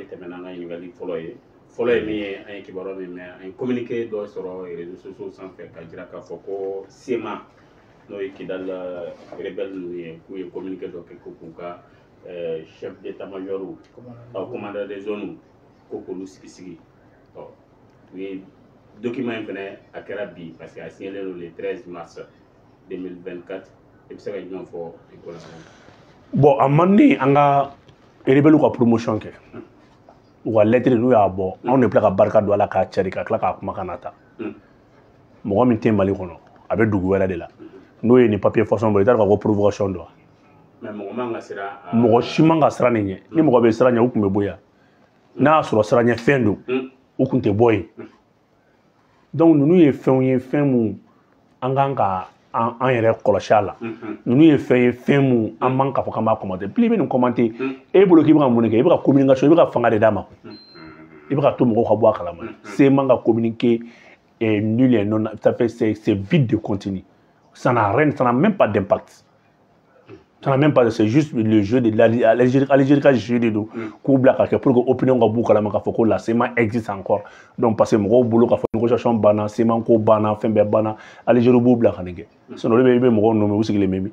An bɛ tɛmɛ n'an ka ɲininkali fɔlɔ ye. Fɔlɔ ye min ye, an ye kibaruya min mɛn, an ye communiqué dɔ sɔrɔ réseaux sociaux sanfɛ ka jira k'a fɔ ko CMA, n'o ye Kidali rebelle ninnu ye, k'u ye communiqué dɔ kɛ ko k'u ka chef d'état-major, commandant des zones, ko k'olu sigi sigi. Ɔ, u ye document in fɛnɛ, a kɛra bi parce que a signé don le 13 mars 2024. I bɛ se ka jumɛn fɔ i ko la? Bon, a man di an ka rebelle ka promotion kɛ. U ka lettre, n'u y'a bɔ, anw de tila ka barika don a la k'a cari, ka tila k'a kumakan na ta. Mɔgɔ min tɛ Mali kɔnɔ, a bɛ dugu wɛrɛ de la, n'o ye nin papier façon bɔ, i t'a dɔn k'a fɔ provocation don wa? Mais mɔgɔ man ka siran. Mɔgɔ si man ka siran nin ɲɛ. Ni mɔgɔ bɛ siran ɲɛ, u tun bɛ bɔ yan. N'a y'a sɔrɔ siran ɲɛ fɛn don, u tun tɛ bɔ yen. Donc ninnu ye fɛnw ye, fɛn mun an kan ka an yɛrɛ kɔlɔsi a la. Ninnu ye fɛn ye, fɛn mun an man k'a fɔ k'an b'a commenter. Plus i bɛ nin commenter, e bolo k'i bɛ ka mun de kɛ? I bɛ ka communication, i bɛ ka fanga de d'a ma, i bɛ ka to mɔgɔw ka bɔ a kalama. CMA ka communiquer est nul et non, ça fait, c'est vide de contenu, ça n'a rien, ça n'a même pas d'impact, ça n'a même pas, c'est juste le jeu de l'Algérie. Algérie ka jeu de don k'u bila ka kɛ pour que opinion ka b'u kalama k'a fɔ ko la CMA existe encore. Donc parce que mɔgɔw bolo k'a fɔ négociation banna, CMA ko banna, fɛn bɛɛ banna, Algérie b'u bila ka nin kɛ. Sinon olu bɛ, i bɛ mɔgɔw nommé, u sigilen bɛ min?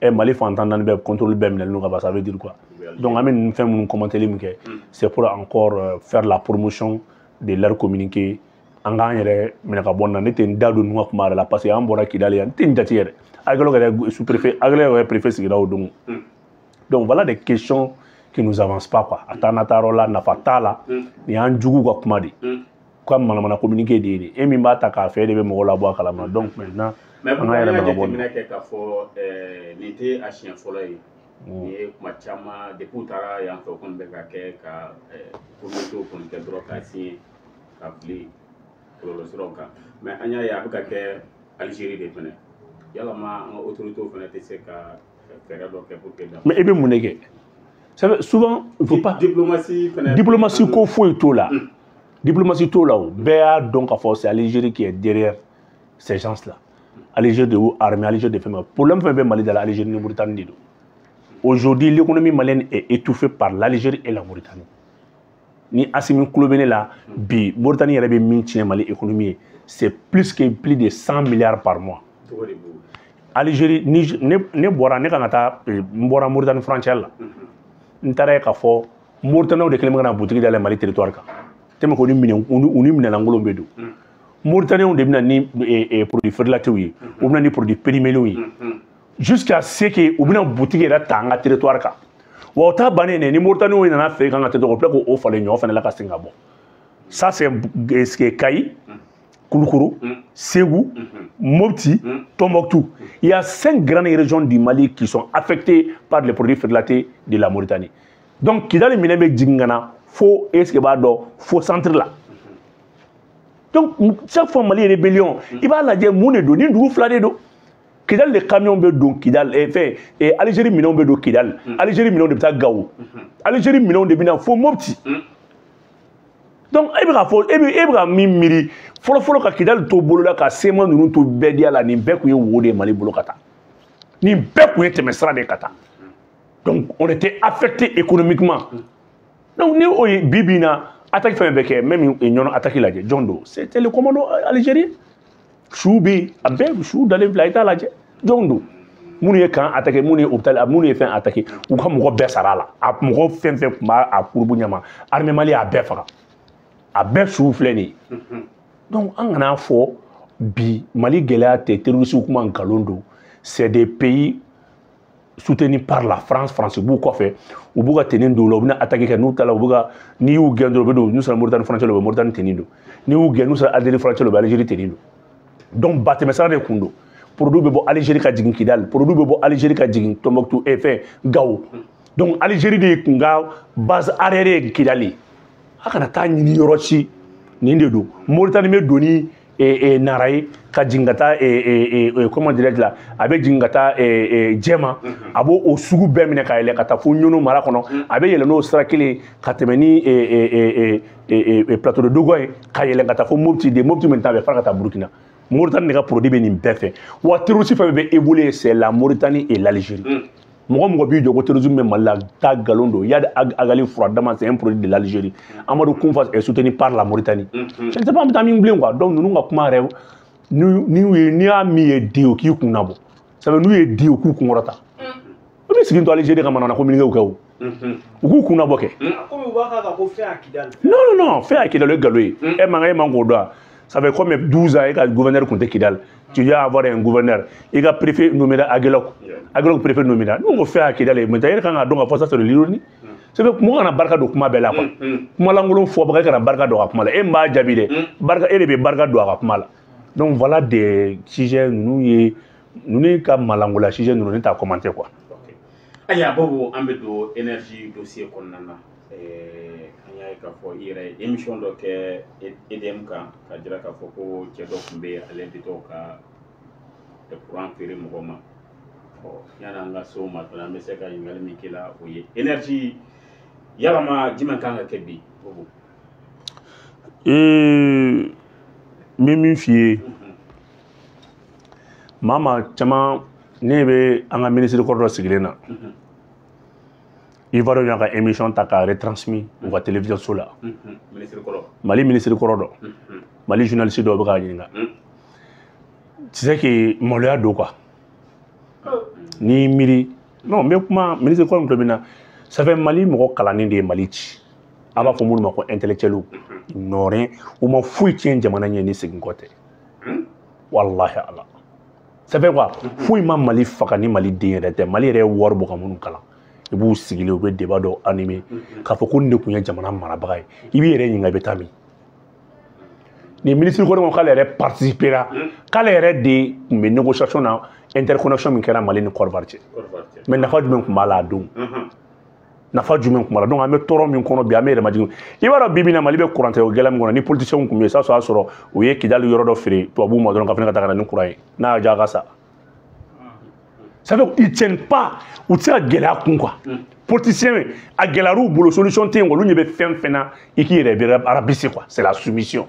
Ɛ, Mali fantan naani bɛɛ contrôle bɛɛ minɛlen don ka ban, ça veut dire quoi? Donc an bɛ ninnu fɛn minnu commenter min kɛ, c'est pour encore faire la promotion de leur communiqué. An k'an yɛrɛ minɛ ka bɔ nin na. Ne tɛ n da don ninnu ka kuma yɛrɛ la parce que an bɔra Kidali yan, n tɛ nin jate yɛrɛ. Aguelhok yɛrɛ sous préfet, Aguelhok yɛrɛ préfet sigira o don. Donc voilà des questions qui nous avancent pas, quoi. A taa na taa yɔrɔ la, nafa t'a la. Nin y'an juguw ka kuma de ye, ka manamana communiqué de ye nin. E min b'a ta k'a fɛ, e de bɛ mɔgɔw labɔ a kalama. Donc maintenant Mais an k'an yɛrɛ an minɛ ka ka bɔ nin. jateminɛ kɛ k'a fɔ nin tɛ a siɲɛ fɔlɔ ye. Nin ye kuma caman depuis u taara yan fɛ, o kɔni bɛ ka kɛ ka communiqué kɔni kɛ dɔrɔn k'a signé ka fili bɔlɔlɔsiraw kan. Mais an y'a ye a bɛ ka kɛ Algérie de fɛnɛ. Yalama an ka autorités fɛnɛ tɛ se ka fɛɛrɛ dɔ kɛ pour que Mais e bɛ mun de kɛ? Ça souvent, il faut pas diplomatie fɛnɛ. Diplomatie ko foyi t'o la, diplomatie t'o la. O bɛɛ y'a dɔn k'a fɔ c'est Algérie qui est derrière ces gens là. Algérie de y'u armée, Algérie de fɛn bɛɛ. Problème fɛn bɛ Mali da la, Algérie ni Mauritanie de don. Aujourd'hui, l'économie malienne est étouffée par l'Algérie et la Mauritanie. Ni Assimi kulo bɛ ne la bi, Mauritanie yɛrɛ bɛ min tiɲɛ Mali économie ye, c'est plus que plus de 100 milliards par mois. Cogo de b'o Algérie ni ne bɔra, ne kan ka taa, n bɔra Mauritanie frontière la, n taara ye k'a fɔ Mauritaniens de kɛlen bɛ ka na boutique dayɛlɛ Mali territoire kan tellement que u ni minɛn, u ni minɛnlankolon bɛ don. Mauritaniens de bɛ na ni produits frelatés ye, u bɛ na ni produits périmés ye, jusqu'à ce que u bɛna boutique yɛrɛ ta an ka territoire kan. Wa o ta bannen dɛ, ni Mauritaniens nana feere k'an ka territoire, u tila k'o falen ɲɔ fana la ka segin ka bɔ. Ça, c'est ce qui est Kayi, Koulikoro, Ségou, Mopti, Tombouctou. Il y a cinq grandes régions du Mali qui sont affectées par les produits frelatés de la Mauritanie. Donc, Kidali minɛn bɛ jigin ka na fo, est-ce que b'a dɔn, fo centre la. Donc, chaque fois Mali rébellion, i b'a lajɛ mun de don, ni dugu fila de don. Kidali de camion bɛ don Kidali, fɛn, Algérie minɛnw bɛ don Kidali, Algérie minɛnw de bɛ taa Gao, Algérie minɛnw de bɛ na fo Mopti. Donc e bɛ k'a fɔ, e bɛ ka min miiri fɔlɔ fɔlɔ, ka Kidali to bolo la, ka CMA ninnu to bɛɛ diya la, nin bɛɛ kun ye wo de ye Mali bolo ka taa, nin bɛɛ kun ye tɛmɛsira de ye ka taa. Donc on était affecté économiquement. Donc ni o ye bi bi in na, attaque fɛn bɛɛ kɛ, même Ɲɔnɔ attaque lajɛ, jɔn don? C'était le commando algérien. Su bɛ yen, a bɛɛ su dalen filɛ, i t'a lajɛ jɔn don. Minnu ye camp attaqué, minnu ye hôpital, minnu ye fɛn attaqué, u ka mɔgɔ bɛɛ sara a la. A mɔgɔ fɛn fɛn tun b'a a kurubu ɲɛma, armée Mali y'a bɛɛ faga, a bɛɛ su filɛ nin ye. Donc an kana fɔ bi Mali gɛlɛya tɛ terroriste kuma, nkalon don. C'est des pays soutenus par la France. France b'u kɔfɛ, u b'u ka tenue don u la, u bɛna attaquer kɛ. N'u taara, u bɛ ka, n'i y'u gɛn dɔrɔn, u bɛ don. N'u sera Mauritanie frontière la, u bɛ Mauritanie tenue don. N'i y'u gɛn, n'u sera Algérie frontière la, u bɛ Algérie tenue don. Donc batɛmɛsira de kun don. Produit bɛ bɔ Algérie ka jigin Kidal, produit bɛ bɔ Algérie ka jigin Tombouctou et fɛn Gao. Donc Algérie de kun ka base arrière ye Kidal ye. A kana taa ɲini yɔrɔ si, nin de don. Mauritanie bɛ don ni Nara ye ka jigin ka taa, comment dirais-je la, a bɛ jigin ka taa Jɛma, a b'o o sugu bɛɛ minɛ ka yɛlɛ ka taa fo Ɲɔnɔ mara kɔnɔ. A bɛ yɛlɛ n'o sira kelen ka tɛmɛ ni plateau de Dogon ye, ka yɛlɛ ka taa fo Mopti. De Mopti maintenant, a bɛ fara ka taa Burukina. Mauritanie de ka produit bɛ nin bɛɛ fɛ. Wa terroriste fɛn fɛn bɛ évoluer, c'est la Mauritanie et l'Algérie. Mɔgɔ b'i jɔ ko terrorisme bɛ Mali la, taa nkalon don. Iyad Ag Ghali furadama, c'est un produit de l'Algérie. Amadou Koufa est soutenu par la Mauritanie. Je ne sais pas an bɛ taa min bilen quoi. Donc ninnu ka kuma yɛrɛ, n'i y'a min ye di, o k'i kun nabɔ. Ça veut n'u ye di, o k'u kunkɔrɔta. U bɛ sigi to Algérie ka manamana communiqué kɛ o. U k'u kun nabɔ kɛ. Komi u b'a k'a kan ko fɛn à Kidal. Non, non, non, fɛn à Kidal, o ye nkalon ye. E man k'o dɔn. Ça fait comme 12 ans e ka gouverneur tun tɛ Kidal. Tu dois avoir un gouverneur. I ka préfet nommé Aguelhok. Aguelhok préfet nommé. N'u ko fɛn à Kidal, maintenant e yɛrɛ kan k'a dɔn k'a fɔ ça, c'est de l'ironie. C'est que mɔgɔ kana barika don kuma bɛɛ la quoi. Kuma lankolon fɔbaga, e kana barika don a ka kuma la. E min b'a jaabi dɛ. Barika e de bɛ barika don a ka kuma la. Donc voilà des sujets ninnu ye, ninnu ka malangola sujet ninnu, ne t'a commenter quoi. Ok. Ayiwa Bobo, an bɛ don énergie dossier kɔnɔna na. An y'a ye k'a fɔ i yɛrɛ ye émission dɔ kɛ EDM kan, k'a jira k'a fɔ ko cɛ dɔ tun bɛ yen, ale de tɔgɔ ka courant feere mɔgɔw ma. Ɔ, yanni an ka se o ma fana, an bɛ se ka ɲininkali min k'i la, o ye énergie yalama jumɛn kan ka kɛ bi, Bobo? N bɛ min f'i ye, maa caman, ne bɛ an ka minisiri kɔrɔ dɔ sigilen na. Ivoirien y'a ka émission ta k'a retransmis u ka télévision so la. Minisiri kɔrɔ. Mali minisiri kɔrɔ dɔ. Mali journaliste dɔw bɛ k'a ɲininka. Tu sais que maloya don quoi. N'i miiri, non, n bɛ kuma minisiri kɔrɔ min tulo bɛ na. Ça fait Mali mɔgɔ kalannen de ye Mali ci. An b'a fɔ minnu ma ko intellectuels. Nɔrɛn, u ma foyi tiɲɛ jamana ɲɛ ni segin kɔ tɛ. Walahi Ala. Ça fait quoi? Foyi ma Mali faga ni Mali den yɛrɛ tɛ. Mali yɛrɛ ye wari bɔ ka minnu kalan. I b'u sigilen, u bɛ débat dɔw animer k'a fɔ ko nin de tun ye jamana marabaga ye. I b'i yɛrɛ ɲininka, i bɛ taa min? Nin minisiri kɔrɔ ko k'ale yɛrɛ participera, k'ale yɛrɛ de tun bɛ négociation na, interconnexion min kɛra Mali ni Côte d'Ivoire cɛ. Mais nafa jumɛn tun b'a la a don? Nafa jumɛn tun b'a la? Donc an bɛ tɔɔrɔ min kɔnɔ bi, an bɛ yɛrɛmajigin. I b'a dɔn bi bi in na, Mali bɛ courant tigɛ gɛlɛya min kɔnɔ, ni politiciens tun bɛ yen, sisan y'a sɔrɔ u ye Kidali yɔrɔ dɔ feere tubabuw ma dɔrɔn, ka fana ka taa ka na ni courant ye, n'a y'a diya a ka sa. Ça fait ils tiennent pas, u tɛ se ka gɛlɛya kun quoi. Politicien a gɛlɛyar'u bolo, solution tɛ yen, olu ɲɛ bɛ fɛn fɛn na, i k'i yɛrɛ bɛ rabaisser quoi, c'est la soumission.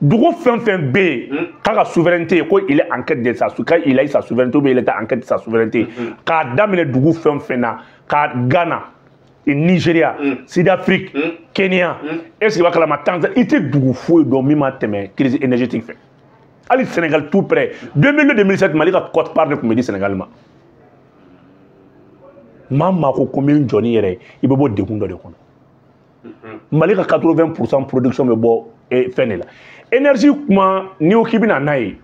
Dugu fɛn fɛn bɛ yen k'a ka souveraineté, ko il est en quête de sa, qu'il a eu sa souveraineté ou bien il était en quête de sa souveraineté, k'a daminɛ dugu fɛn fɛn na, ka Ghana, Nigeria, Sud-Afrique, Kenya, est-ce que i b'a kalama, Tanzanie, i tɛ dugu foyi dɔn min ma tɛmɛ crise énergétique fɛ. Hali Sénégal tout près, 2002 2007, Mali ka quote part de tun bɛ di Sénégal ma. Maa ko n bɛ n jɔ ni yɛrɛ ye, i bɛ bɔ degun dɔ de kɔnɔ. Mali ka 80% production bɛ bɔ fɛn de la. Énergie kuma, n'i ko k'i bɛna n'a ye,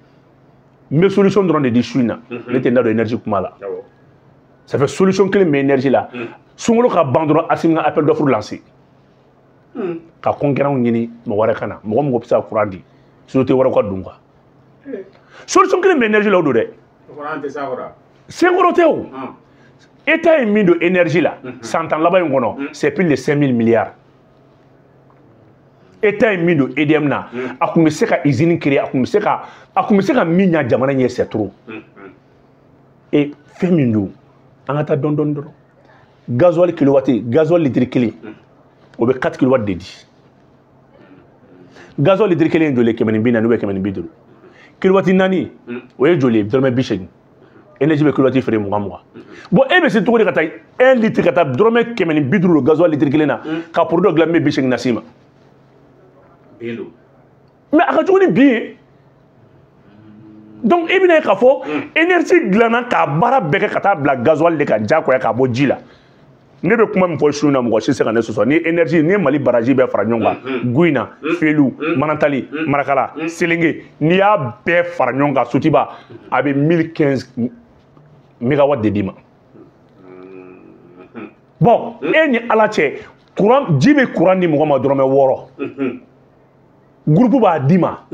n bɛ solution dɔrɔn de di su in na. Ne tɛ n da don énergie kuma la. Ça fait solution kelen bɛ énergie la. Sunkalo ka ban dɔrɔn, Assimi ka appel d'offre lancer. Ka concurrent ɲini, mɔgɔ wɛrɛ ka na. Mɔgɔ mɔgɔ bɛ se ka courant di. Société wɛrɛw ka don quoi. Solution kelen bɛ énergie la, o don dɛ. Senkɔrɔ tɛ o. État ye min don énergie la, san 10 laban in kɔnɔ, c'est plus de 5000 milliards. État ye min don EDM na, a tun bɛ se ka usine créer, a tun bɛ se ka min ɲa jamana ɲɛ, c'est trop. Et fɛn min don, an ka taa dɔɔni dɔɔni dɔrɔn. Gasoil kilowatt, gasoil litre kelen, o bɛ 4 kilowatt de di. Gasoil litre kelen ye joli ye? 140 ou bien 150. Kilowatt naani, o ye joli ye? Dɔrɔmɛ 80. Énergie bɛ kilowatt feere 20 20. Bon, e bɛ se cogo di ka taa 1 litre, ka taa dɔrɔmɛ 150 don gasoil litre kelen na, ka produit dɔ dilan min bɛ 80 las'i ma? Mais a ka jugu ni bin ye. Donc i bɛna ye k'a fɔ énergie dilanna k'a baara bɛɛ kɛ ka taa bila gasoil de kan diyagoya k'a bɔ ji la. Ne bɛ kuma min fɔ su in na, mɔgɔ si tɛ se ka ne sɔsɔ. Ni énergie, ni ye Mali barrage bɛɛ fara ɲɔgɔn kan, Gouina, Felu, Manantali, Marakala, Selenge, n'i y'a bɛɛ fara ɲɔgɔn kan, Sotiba, a bɛ 1015 mégawatt de d'i ma. Bon, e ni Ala cɛ, courant ji bɛ courant di mɔgɔ ma dɔrɔmɛ 6. Groupe b'a d'i ma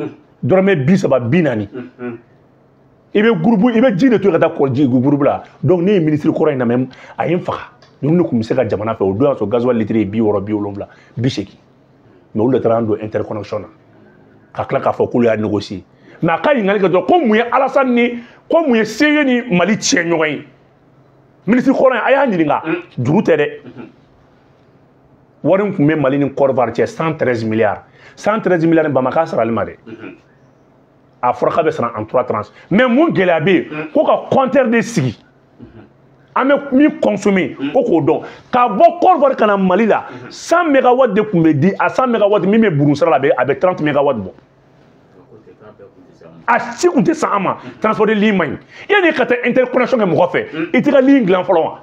dɔrɔmɛ 30, 40. I bɛ groupe, i bɛ ji de to yen ka taa kɔji groupe la. Donc ne ye ministre kɔrɔ in lamɛn, a ye n faga. Ninnu de tun bɛ se ka jamana fɛ. O don y'a sɔrɔ gasoil litre ye 60, 70, 80. Mais olu de taara an don interconnexion na, ka tila k'a fɔ k'olu y'a négocier. Mais a ka ɲininkali kɛ dɔrɔn, ko mun ye Alassane ni, ko mun ye CE ni Mali tiɲɛ ɲɔgɔn ye? Ministre kɔrɔ in, a y'a ɲininka, juru tɛ dɛ. Wari min tun bɛ Mali ni Côte d'Ivoire cɛ, 113 milliards. 113 milliards in, Bamakɔ sarali ma dɛ. A fɔra k'a bɛ sara en trois tranches. Mais mun gɛlɛya bɛ yen? Ko ka compteur de sigi. An bɛ min consommer o k'o dɔn. K'a bɔ Côte d'Ivoire ka na Mali la, 100 mégawatt de tun bɛ di, a 100 mégawatt min bɛ Burun sira la, a bɛ 30 mégawatt bɔ. A si tun tɛ san an ma, transport de ligne man ɲi. Yanni ka taa interconnexion kɛ mɔgɔ fɛ, i t'i ka ligne dilan fɔlɔ wa?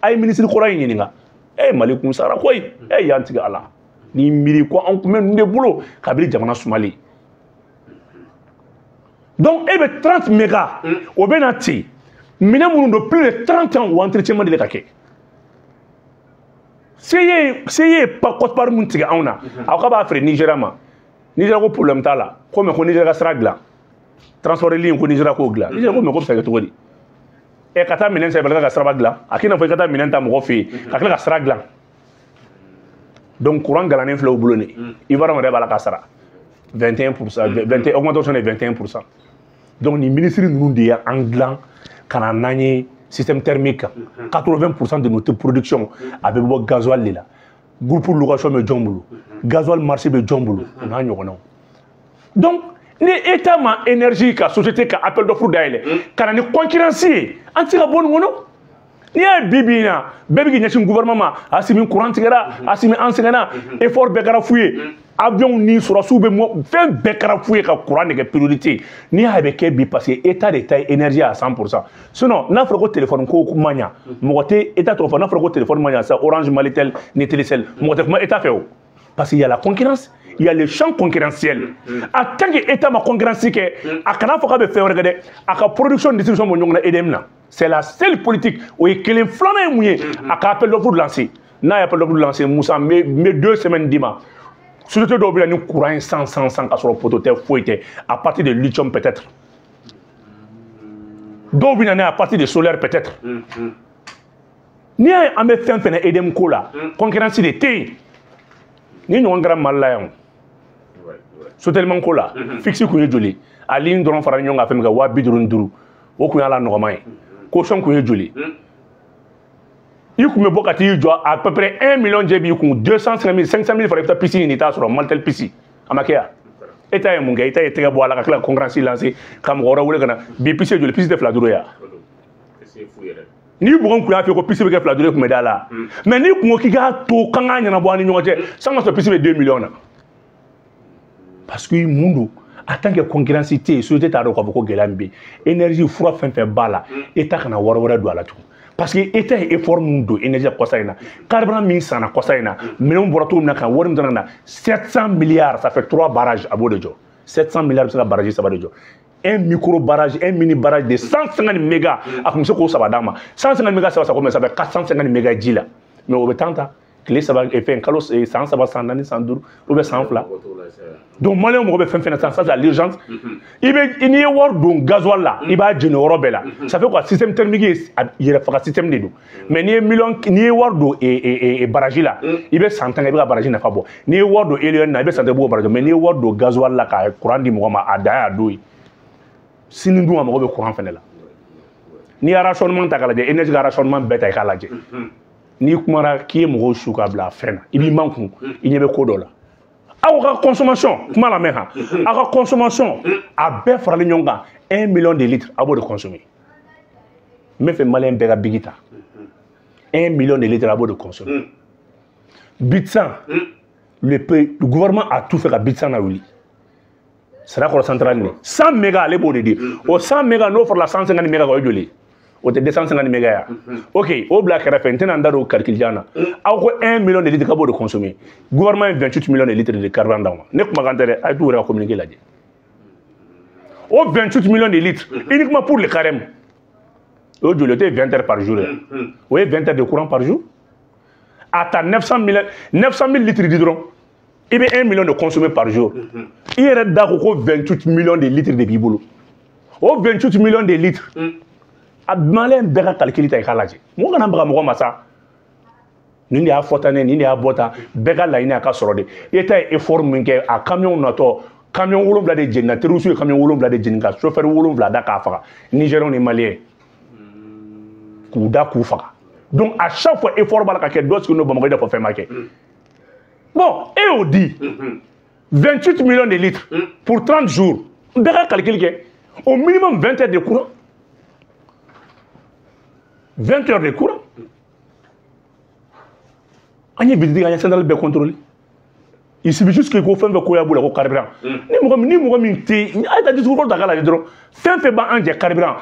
A ye ministre kɔrɔ in ɲininka. E Mali kun sara koyi, e y'an tigɛ a la. N'i miiri ko an kun bɛ ninnu de bolo kabini jamana sumalen. Donc e bɛ 30 méga, o bɛ na ten. Minɛn minnu don plus de 30 ans o entretien ma deli ka kɛ. CE ye quote-part mun tigɛ anw na, a ko k'a b'a feere Nigéria ma. Nigéria ko problème t'a la, ko mais ko Nigéria ka sira dilan. Transport de ligne ko Nigéria k'o dilan. Nigéria ko mais ko bɛ se ka kɛ cogo di? Ɛ ka taa minɛn san i ka siraba dilan, a k'i n'a fɔ i ka taa minɛn ta mɔgɔ fɛ yen ka tila ka sira dilan. Donc courant galannen filɛ u bolo nin, Ivoire yɛrɛ b'a la ka sara 21%, 21 augmentation de 21%. Donc nin ministre ninnu de y'an dilan ka na n'an ye système thermique kan. 80% de notre production a bɛ bɔ gasoil de la. Groupe location bɛ jɔn bolo, gasoil marché bɛ jɔn bolo, o n'a ɲɔgɔnnaw. Donc ni État ma énergie ka société ka appel d'offre dayɛlɛ ka na ni concurrence ye, an tɛ se ka bɔ nin kɔnɔ. N'i y'a ye bi bi in na bɛɛ bɛ k'i ɲɛsin gouvernement ma, Asimi courant tigɛra, Asimi an sɛgɛnna, effort bɛɛ kɛra fu ye, avion ni sɔrɔsiw bɛ mɔ, fɛn bɛɛ kɛra fu ye ka courant de kɛ priorité. N'i y'a ye a bɛ kɛ bi parce que État de ta ye énergie à 100%. Sinon n'a fɔra ko téléphone ko ma ɲa, mɔgɔ tɛ État tɔgɔ fɔ. N'a fɔra ko téléphone ma ɲa sisan, Orange, Malitel ni Telecel, mɔgɔ tɛ kuma État fɛ o. Parce qu'il y a la concurrence, il y a le champ concurrentiel. En tant que État ma concurrence kɛ, a kana fɔ k'a bɛ fɛn wɛrɛ kɛ dɛ, a ka production distribution bɔ ɲɔgɔn na EDM na. C'est la seule politique. O ye kelen. Filanan ye mun ye? A ka appel d'offre lancer. N'a ye appel d'offre lancer, Musa, n bɛ 2 semaines d'i ma. Société dɔw bɛ na ni courant ye 100 100 100 ka sɔrɔ poteau tɛ foyi tɛ, à partir de lithium peut-être. Dɔw bɛ na n'a ye à partir de solaire peut-être. N'i y'a ye an bɛ fɛn fɛn na EDM ko la, concurrence de tɛ yen. Ni ɲɔgɔn kɛra Mali la yan, soteliment ko la, fixe kun ye joli? A ligne dɔrɔn fara ɲɔgɔn kan fɛn min kɛ 55 000, o kun y'a la nɔgɔman ye. Caution kun ye joli? I kun bɛ bɔ ka t'i jɔ à peu près 1 million jɛ b'i kun, 250 000, 500 000 fara i bɛ taa pisi ɲini i t'a sɔrɔ, Malitel pisi. A ma kɛ yan. E ta ye mun kɛ? I ta ye tɛgɛ bɔ a la ka tila ka concurrence lancer ka mɔgɔ wɛrɛ wele ka na. Bi pisi ye joli? Pisi tɛ 2,5 ye yan. N'i mɔgɔ kun y'a f'i ye ko pisi bɛ kɛ 2,5 ye, kun bɛ da la. Mais n'i kun ko k'i k'a to k'an k'a ɲɛnabɔ an ni ɲɔgɔn cɛ, san ka sɔrɔ pisi bɛ 2 millions na. Parce que mun don? En tant que concurrence tɛ yen, société t'a dɔn k'a fɔ ko gɛlɛya min bɛ yen. Énergie fura fɛn fɛn b'a la, État kana wari wɛrɛ don a la tugun. Parce que État ye effort min don énergie kɔsa in na, carburant min sanna kɔsa in na, minɛnw bɔra cogo min na ka wari min na, 700 milliards, ça fait 3 barrages a b'o de jɔ. 700 milliards bɛ se ka barrage 3 de jɔ. Un micro barrage, un mini barrage de 150 mégas, a kun bɛ se k'o 3 d'a ma. 150 mégas saba, ça combien? Ça fait 450 mégas ji la. Mais o bɛ temps ta tile 3, fɛn kalo, san 3, san 4, san 5 ou bien san 2. Donc maliyɛnw mago bɛ fɛn fɛn na sisan, ça c'est à l'urgence. I bɛ n'i ye wari don gasoil la, i b'a jeni o yɔrɔ bɛɛ la. Ça fait quoi? Système thermique ye yɛrɛ faga système de don. Mais n'i ye million, n'i ye wari don barrage la, i bɛ san 10 kɛ i bɛ ka barrage nafa bɔ. N'i ye wari don éolienne na, i bɛ san 10 i b'o barrage. Mais n'i ye wari don gasoil la ka courant di mɔgɔ ma, a dan y'a don ye. Sini dun a mago bɛ courant fɛnɛ la. N'i ye rationnement ta k'a lajɛ, énergie ka rationnement bɛɛ ta i k'a lajɛ. N'i kumara k'i ye mɔgɔw su k'a bila a fɛn na, i b'i man kun, i ɲɛ bɛ ko dɔ la. Aw ka consommation, kuma lamɛn han, aw ka consommation a bɛɛ faralen ɲɔgɔn kan 1 million de litres, aw b'o de consommer. N bɛ fɛ maliyɛn bɛɛ ka bigi ta, 1 million de litres a b'o de consommer. Bitsan, le pays, le gouvernement a tout fait ka Bitsan lawuli. Sirakɔrɔ centrale nin 100 méga ale b'o de di. O 100 méga n'o farala 150 méga kan, o ye joli ye? O tɛ 250 méga ya? Ok, o bila kɛrɛfɛ, n tɛna n da don calcul jan na. Aw ko 1 million de litres k'a b'o de consommer. Gouvernement ye 28 millions de litres de carburant d'aw ma. Ne kumakan tɛ dɛ, a ye t'u yɛrɛ ka communiqué lajɛ. O 28 millions de litres uniquement pour le carême, o ye joli? O tɛ 20 heures par jour ye? O ye 20 heures de courant par jour. A ta 900 000, 900 000 litres di dɔrɔn, i bɛ 1 million de consommer par jour. I yɛrɛ da ko ko 28 millions de litres de b'i bolo. O 28 millions de litres, a maliyɛn bɛɛ ka calcul ta i k'a lajɛ. Mɔgɔ kana baga mɔgɔ ma sa. Nin de y'a fɔ tan ne, nin de y'a bɔ tan, bɛɛ ka laɲini a ka sɔrɔ de. État ye effort min kɛ, a camion natɔ, camion 7 de jenina, terroriste ye camion 7 de jeni ka chauffeur 7 da k'a faga, Nigériens ni Maliens k'u da k'u faga. Donc à chaque fois effort b'a la ka kɛ, dɔ sigilen don Bamakɔ i n'a fɔ fɛn ma kɛ. Bon, e y'o di 28 millions de litres pour 30 jours, bɛɛ ka calcul kɛ, au minimum 20 heures de courant. 20 heures de courant. An ye visite kɛ, an ye centrale bɛɛ contrôler. Il suffit juste que ko fɛn fɛn ko y'a bolo ko carburant. Ni mɔgɔ min tɛ, a ye taa discours kɔrɔ ta k'a lajɛ dɔrɔn. Fɛn fɛn b'an jɛ carburant.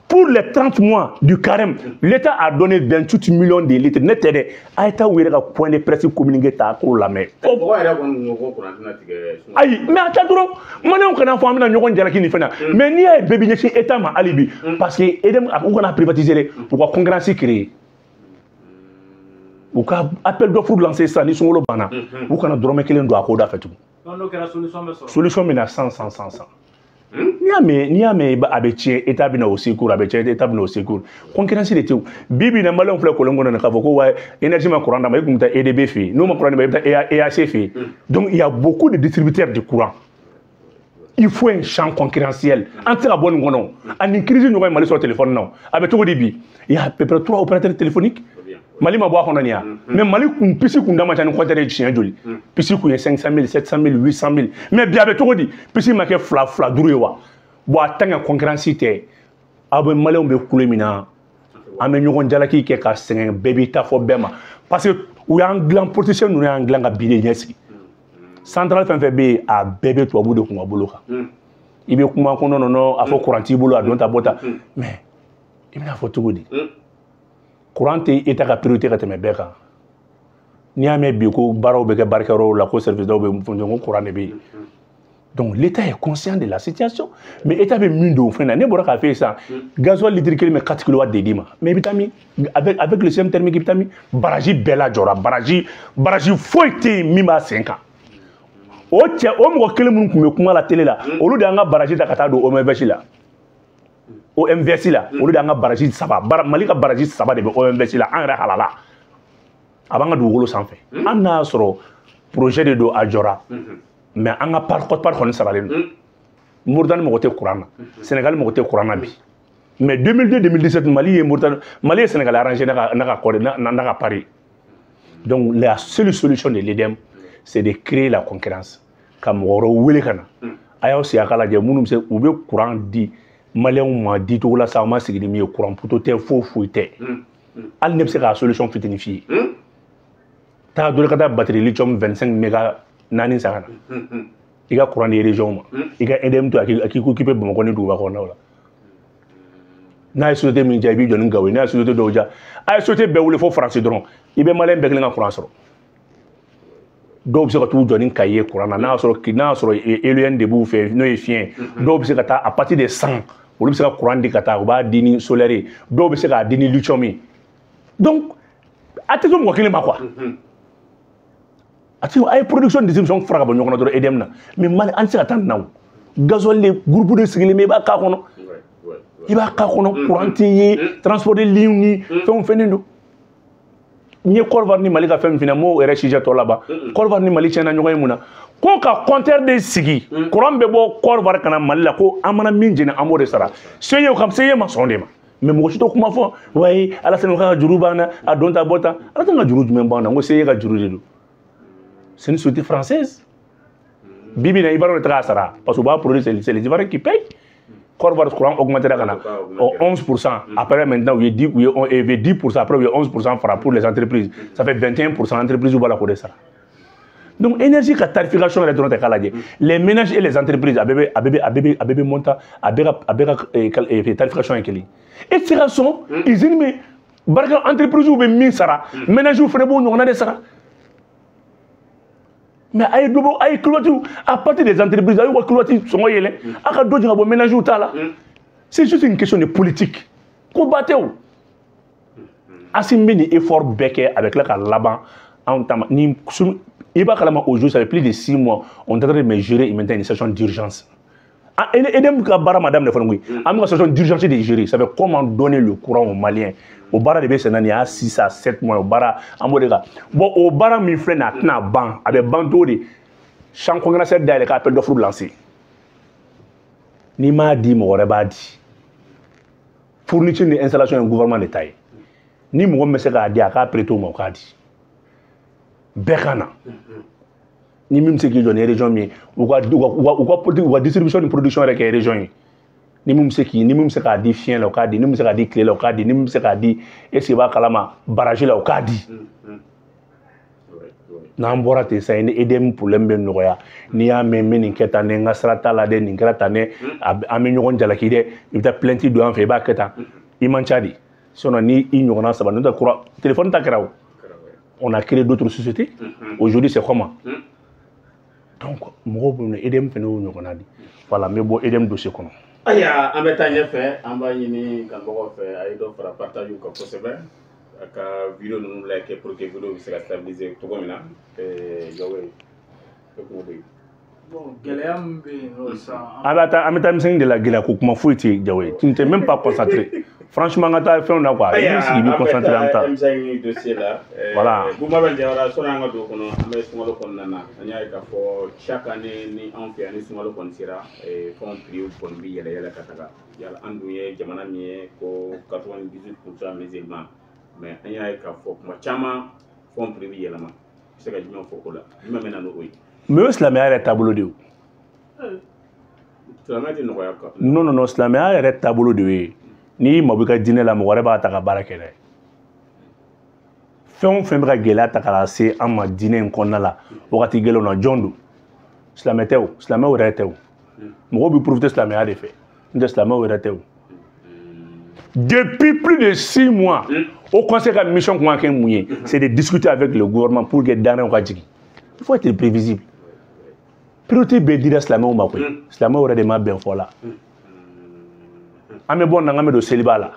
Pour les 30 mois du carême, l'État a donné 28 millions de litres. Ne tɛ dɛ, a ye taa u yɛrɛ ka point de presse communiqué ta k'o lamɛn. Mɔgɔ yɛrɛ kɔni ko courant tɛna tigɛ. Ayi, mais a ta dɔrɔn, maliyɛnw kana fɔ an bɛna ɲɔgɔn jalaki nin fɛn na. Mais n'i y'a ye bɛɛ bɛ ɲɛsin État ma hali bi, parce que EDM u kana privatiser dɛ, u ka concurrence créer. U ka appel d'offre lancer sisan ni sunkalo banna, u kana dɔrɔmɛ kelen don a ko da fɛ tugun. N'o kɛra solution bɛ sɔrɔ. Solution bɛ na 100 100 100 100. N'i y'a mɛn a bɛ tiɲɛ, État bɛ na au secours, a bɛ tiɲɛ, État bɛ na au secours. Concurrence de tɛ yen. Bi bi in na maliyɛnw filɛ kolon kɔnɔ k'a fɔ ko wa énergie ma courant d'a ma, i tun bɛ taa EDB fɛ yen, n'o ma courant d'i ma, i bɛ taa EAC fɛ yen. Donc il y a beaucoup de distributeurs de courant. Il faut un champ concurrentiel. An tɛ se ka bɔ nin kɔnɔ. Ani crise ɲɔgɔn ye Mali sɔrɔ téléphone na o. A bɛ cogo di bi? Il y a à peu près 3 opérateurs téléphoniques. Mali ma bɔ a kɔnɔ nin ya. Mais Mali kun puce kun da man ca ni compteur ye siɲɛ joli. Puce kun ye 500 000, 700 000, 800 000. Mais bi a bɛ cogo di? Puce ma kɛ fila fila duuru ye wa? Bon, a tant que concurrence tɛ, aw bɛ maliyɛnw bɛ kule min na, an bɛ ɲɔgɔn jalaki kɛ ka sɛgɛn, bɛɛ b'i ta fɔ bɛɛ ma. Parce que u y'an dilan, politiciens ninnu y'an dilan ka bi de ɲɛsigi. Centrale fɛn fɛn bɛ yen, a bɛɛ bɛ tubabu de kun ka bolo kan. I bɛ kuma ko non non non, a fɔ courant t'i bolo, a don ta bɔ ta. Mais i bɛna fɔ cogo di? Courant tɛ État ka priorité ka tɛmɛ bɛɛ kan. N'i y'a mɛn bi ko baaraw bɛ kɛ baarakɛyɔrɔw la, ko service dɔw bɛ fonctionner, ko courant de bɛ yen. Donc l'État est conscient de la situation. Mais l'État bɛ min don fɛn na, ne bɔra k'a fɔ sisan, gasoil litre kelen bɛ 4 kilowatts de d'i ma. Mais i bɛ taa min? Avec le système thermique, i bɛ taa min? Barrage bɛɛ lajɔra, barrage foyi tɛ yen min b'a sen kan. O cɛ, o mɔgɔ kelen minnu tun bɛ kuma la télé la, olu de y'an ka barrage ta ka taa don OMVS la. OMVS la, olu de y'an ka barrage saba, Mali ka barrage saba de bɛ OMVS la, an yɛrɛ halala. A b'an ka dugukolo sanfɛ. An n'a sɔrɔ projet de don, a jɔra. Mais an ka part quote-part kɔni saralen don. Mauritanie mɔgɔ tɛ courant na, Sénégal mɔgɔ tɛ courant na bi. Mais 2002 2017, Mali ye Mauritanie, Mali ye Sénégal arrangé n'a ka kɔrɔ n'a ka pari. Donc la seule solution de l'EDM, c'est de créer la concurrence. Ka mɔgɔ wɛrɛw wele ka na. A y'aw sigi a ka lajɛ minnu bɛ se, u bɛ courant di maliyɛnw ma di cogo la sa, aw ma sigi ni min ye, courant poteau tɛ, foyi foyi tɛ. Hali ne bɛ se k'a solution fitinin f'i ye. Taa dɔrɔn ka taa batterie lithium 25 méga naani san ka na. I ka courant di région ma. I ka EDM to a k'i occupé Bamakɔ ni duguba kɔnɔnaw la. N'a ye société min diya, i b'i jɔ ni Gawo ye. N'a ye société dɔw diya, a ye société bɛɛ wele fo Faransi dɔrɔn, i bɛ maliyɛn bɛɛ kelen ka courant sɔrɔ. Dɔw bɛ se ka t'u jɔ ni Kayi ye courant na, n'a y'a sɔrɔ éolienne de b'u fɛ, n'o ye fiɲɛ. Dɔw bɛ se ka taa à partir de 100, olu bɛ se ka courant di ka taa, u b'a di ni solaire ye. Dɔw bɛ se k'a di ni lithium ye. Donc a tɛ to mɔgɔ kelen ma quoi. A tɛ, a ye production distribution fara ka bɔ ɲɔgɔn na dɔrɔn EDM na. Mais Mali, an tɛ se ka taa nin na o. Gasoil de groupe de sigilen bɛ, i b'a k'a kɔnɔ. I b'a k'a kɔnɔ, courant tɛ ye, transport de ligne ni fɛnw fɛnnen don. N ye Côte d'Ivoire ni Mali ka fɛn min f'i ɲɛna, n m'o yɛrɛ sujet tɔ laban. Côte d'Ivoire ni Mali tiɲɛna ɲɔgɔn ye mun na? Ko ka compteur de sigi, courant bɛ bɔ Côte d'Ivoire ka na Mali la, ko an mana min jeni, an b'o de sara. CE kam, CE ma sɔn de ma. Mais mɔgɔ si t'o kuma fɔ. Wayi, Alassane ka juru b'an na, a don ta bɔ tan. Alassane ka juru jumɛn b'an na? N ko CE ka juru de don. C'est une société française. Bibi na Ivoire de taga sara, parce que u b'a produit, c'est les Ivoiriens qui payent. Côte d'Ivoire courant augmenté ka na 11%. Après maintenant, u ye 10, u ye 10%, après u ye 11% fara pour les entreprises. Ça fait 21% entreprises b'a la k'o de sara. Donc énergie ka tarification yɛrɛ dɔrɔn tɛ k'a lajɛ. Les ménages et les entreprises, a bɛɛ bɛ montant, a bɛɛ ka tarification ye kelen. E tɛ se ka sɔn usine bɛ barika entreprise bɛ min sara, ménages fana b'o ɲɔgɔnna de sara. Mais a ye dɔ bɔ, a ye kilowatt, à partir des entreprises, a y'u ka kilowatt sɔngɔ yɛlɛ, a ka dɔ jigin ka bɔ ménages ta la. C'est juste une question de politique. Ko ba tɛ o. Assimi bɛ nin effort bɛɛ kɛ, a bɛ tila ka laban anw ta ma. Ni i b'a kalama aujourd'hui, ça fait plus de 6 mois, on est en train de me gérer maintenant une situation d'urgence. Ah, EDM ka baara ma daminɛ fɔlɔ koyi. An bɛ ka situation d'urgence de gérer. Ça fait comment donner le courant aux Maliens. O baara de bɛ sen na nin y'a 6 à 7 mois, o baara an b'o de kan. Bon, o baara min filɛ nin ye, a tɛna ban, a bɛ ban cogo di? Champ concurrentiel dayɛlɛ ka appel d'offre lancer. N'i m'a di, mɔgɔ wɛrɛ b'a di. Fourniture ni installation ye gouvernement de ta ye. Ni mɔgɔ min bɛ se k'a di, a k'a prêter o ma, o k'a di. Bɛɛ ka na. Ni min bɛ se k'i jɔ ni région min ye, u ka politique, u ka distribution ni production yɛrɛ kɛ région ye. Ni min bɛ se k'i ni min bɛ se k'a di fiɲɛ la o k'a di, ni min bɛ se k'a di tile la o k'a di, ni min bɛ se k'a di est-ce que i b'a kalama baraji la o k'a di. N'an bɔra ten sisan ni EDM problème bɛ nɔgɔya, n'i y'a mɛn n bɛ nin kɛ tan dɛ, n ka sira t'a la dɛ, nin kɛra tan dɛ, an bɛ ɲɔgɔn jalaki dɛ, i bɛ taa plainte don an fɛ i b'a kɛ tan, i man ca de. Sinon ni i ɲɔgɔnna saba n'o tɛ kura téléphone ta kɛra o. On a créé d'autres sociétés. Aujourd'hui c'est comment? Donc mɔgɔw bɛ yen EDM fana y'o ɲɔgɔnna de. Voilà, n bɛ bɔ EDM dossier kɔnɔ. Ayiwa, an bɛ taa ɲɛfɛ, an b'a ɲini kanubagaw fɛ a ye dɔ fara partage kan kosɛbɛ, a ka vidéo ninnu like pour que vidéo bɛ se ka stabiliser cogo min na. Jawo ye e kun bɛ yen. Bon, gɛlɛya min bɛ yen nɔ sisan. An bɛ taa, an bɛ taa misɛnnin de la, gɛlɛya ko kuma foyi tɛ yen Jawo ye. Tu ne t'es même pas concentré. Franchement, an ka taa fɛnw na quoi. I b'i sigi i b'i concentré an bɛ taa. M5 dossier la. Voilà. Bouba Diawara, sɔnni an ka don o kɔnɔ, an bɛ sunkalo kɔnɔna na. An y'a ye k'a fɔ chaque année ni anw fɛ yan ni sunkalo kɔni sera, fɛnw prix kɔni bɛ yɛlɛ yɛlɛ ka taga. Yala an dun ye jamana min ye ko 98% musulmans, mais an y'a ye k'a fɔ kuma caman fɛnw prix bɛ yɛlɛma. I bɛ se ka jumɛn fɔ o la? Jumɛn bɛ na n'o ye? Mais o ye silamɛya yɛrɛ taabolo de ye o. Silamɛya tɛ nɔgɔya quoi. Non non non, silamɛya yɛrɛ taabolo de ye. N'i mabɔ i ka diinɛ la, mɔgɔ wɛrɛ b'a ta ka baara kɛ dɛ. Fɛn o fɛn bɛ ka gɛlɛya ta ka na se an ma diinɛ in kɔnɔna la wagati gɛlɛnw na, jɔn don? Silamɛ tɛ o, silamɛw yɛrɛ tɛ o. Mɔgɔw bɛ profiter silamɛya de fɛ, n'o tɛ silamɛw yɛrɛ tɛ o. Depuis plus de 6 mois, au conseil ka mission kun ka kɛ mun ye? C'est de discuter avec le gouvernement pour que dannaw ka jigin. Il faut être prévisible. Priorité bɛɛ dira silamɛw ma koyi. Silamɛw yɛrɛ de ma bɛn fɔ la. An bɛ bɔ nin na, an bɛ don seliba la.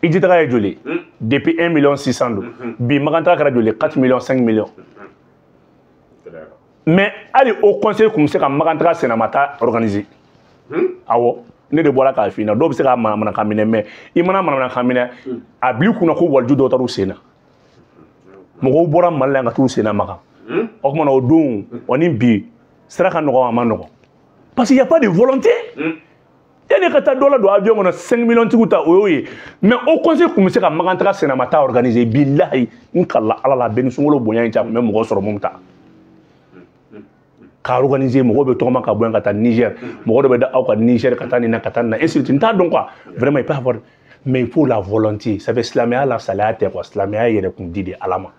I jitaga ye joli? Depuis 1 million 600 don. Bi Makan taga kɛra joli? 4 millions, 5 millions. Mais hali au conseil kun bɛ se ka Makan taga senamata organiser. Awɔ, ne de bɔra k'a f'i ɲɛna, dɔw bɛ se k'a manamanakan minɛ, mais i mana manamanakan minɛ, a bil'i kunna ko waliju dɔw taar'u sen na. Mɔgɔw bɔra Mali la yan ka t'u sen na Makan. O tuma na o don o ni bi sira ka nɔgɔn, a ma nɔgɔn. Parce qu'il y a pas de volonté. E ne ka taa dɔ la don avion kɔnɔ 5 millions tigiw ta, o y'o ye. Mais au conseil kun bɛ se ka Makan taga senamata organiser, bilahi n kalila Ala la, bɛɛ ni sunkalo bonya in cɛ, a kun bɛ mɔgɔ sɔrɔ mun ta. K'a organiser, mɔgɔw bɛ tɔgɔma ka bɔ yan ka taa Niger, mɔgɔ dɔ bɛ da aw ka Niger ka taa nin na ka taa nin na, ainsi de suite. N t'a dɔn quoi. Vraiment, il peut avoir, mais il faut la volonté. Ça fait silamɛya la salaya tɛ quoi. Silamɛya yɛrɛ kun di de Ala ma.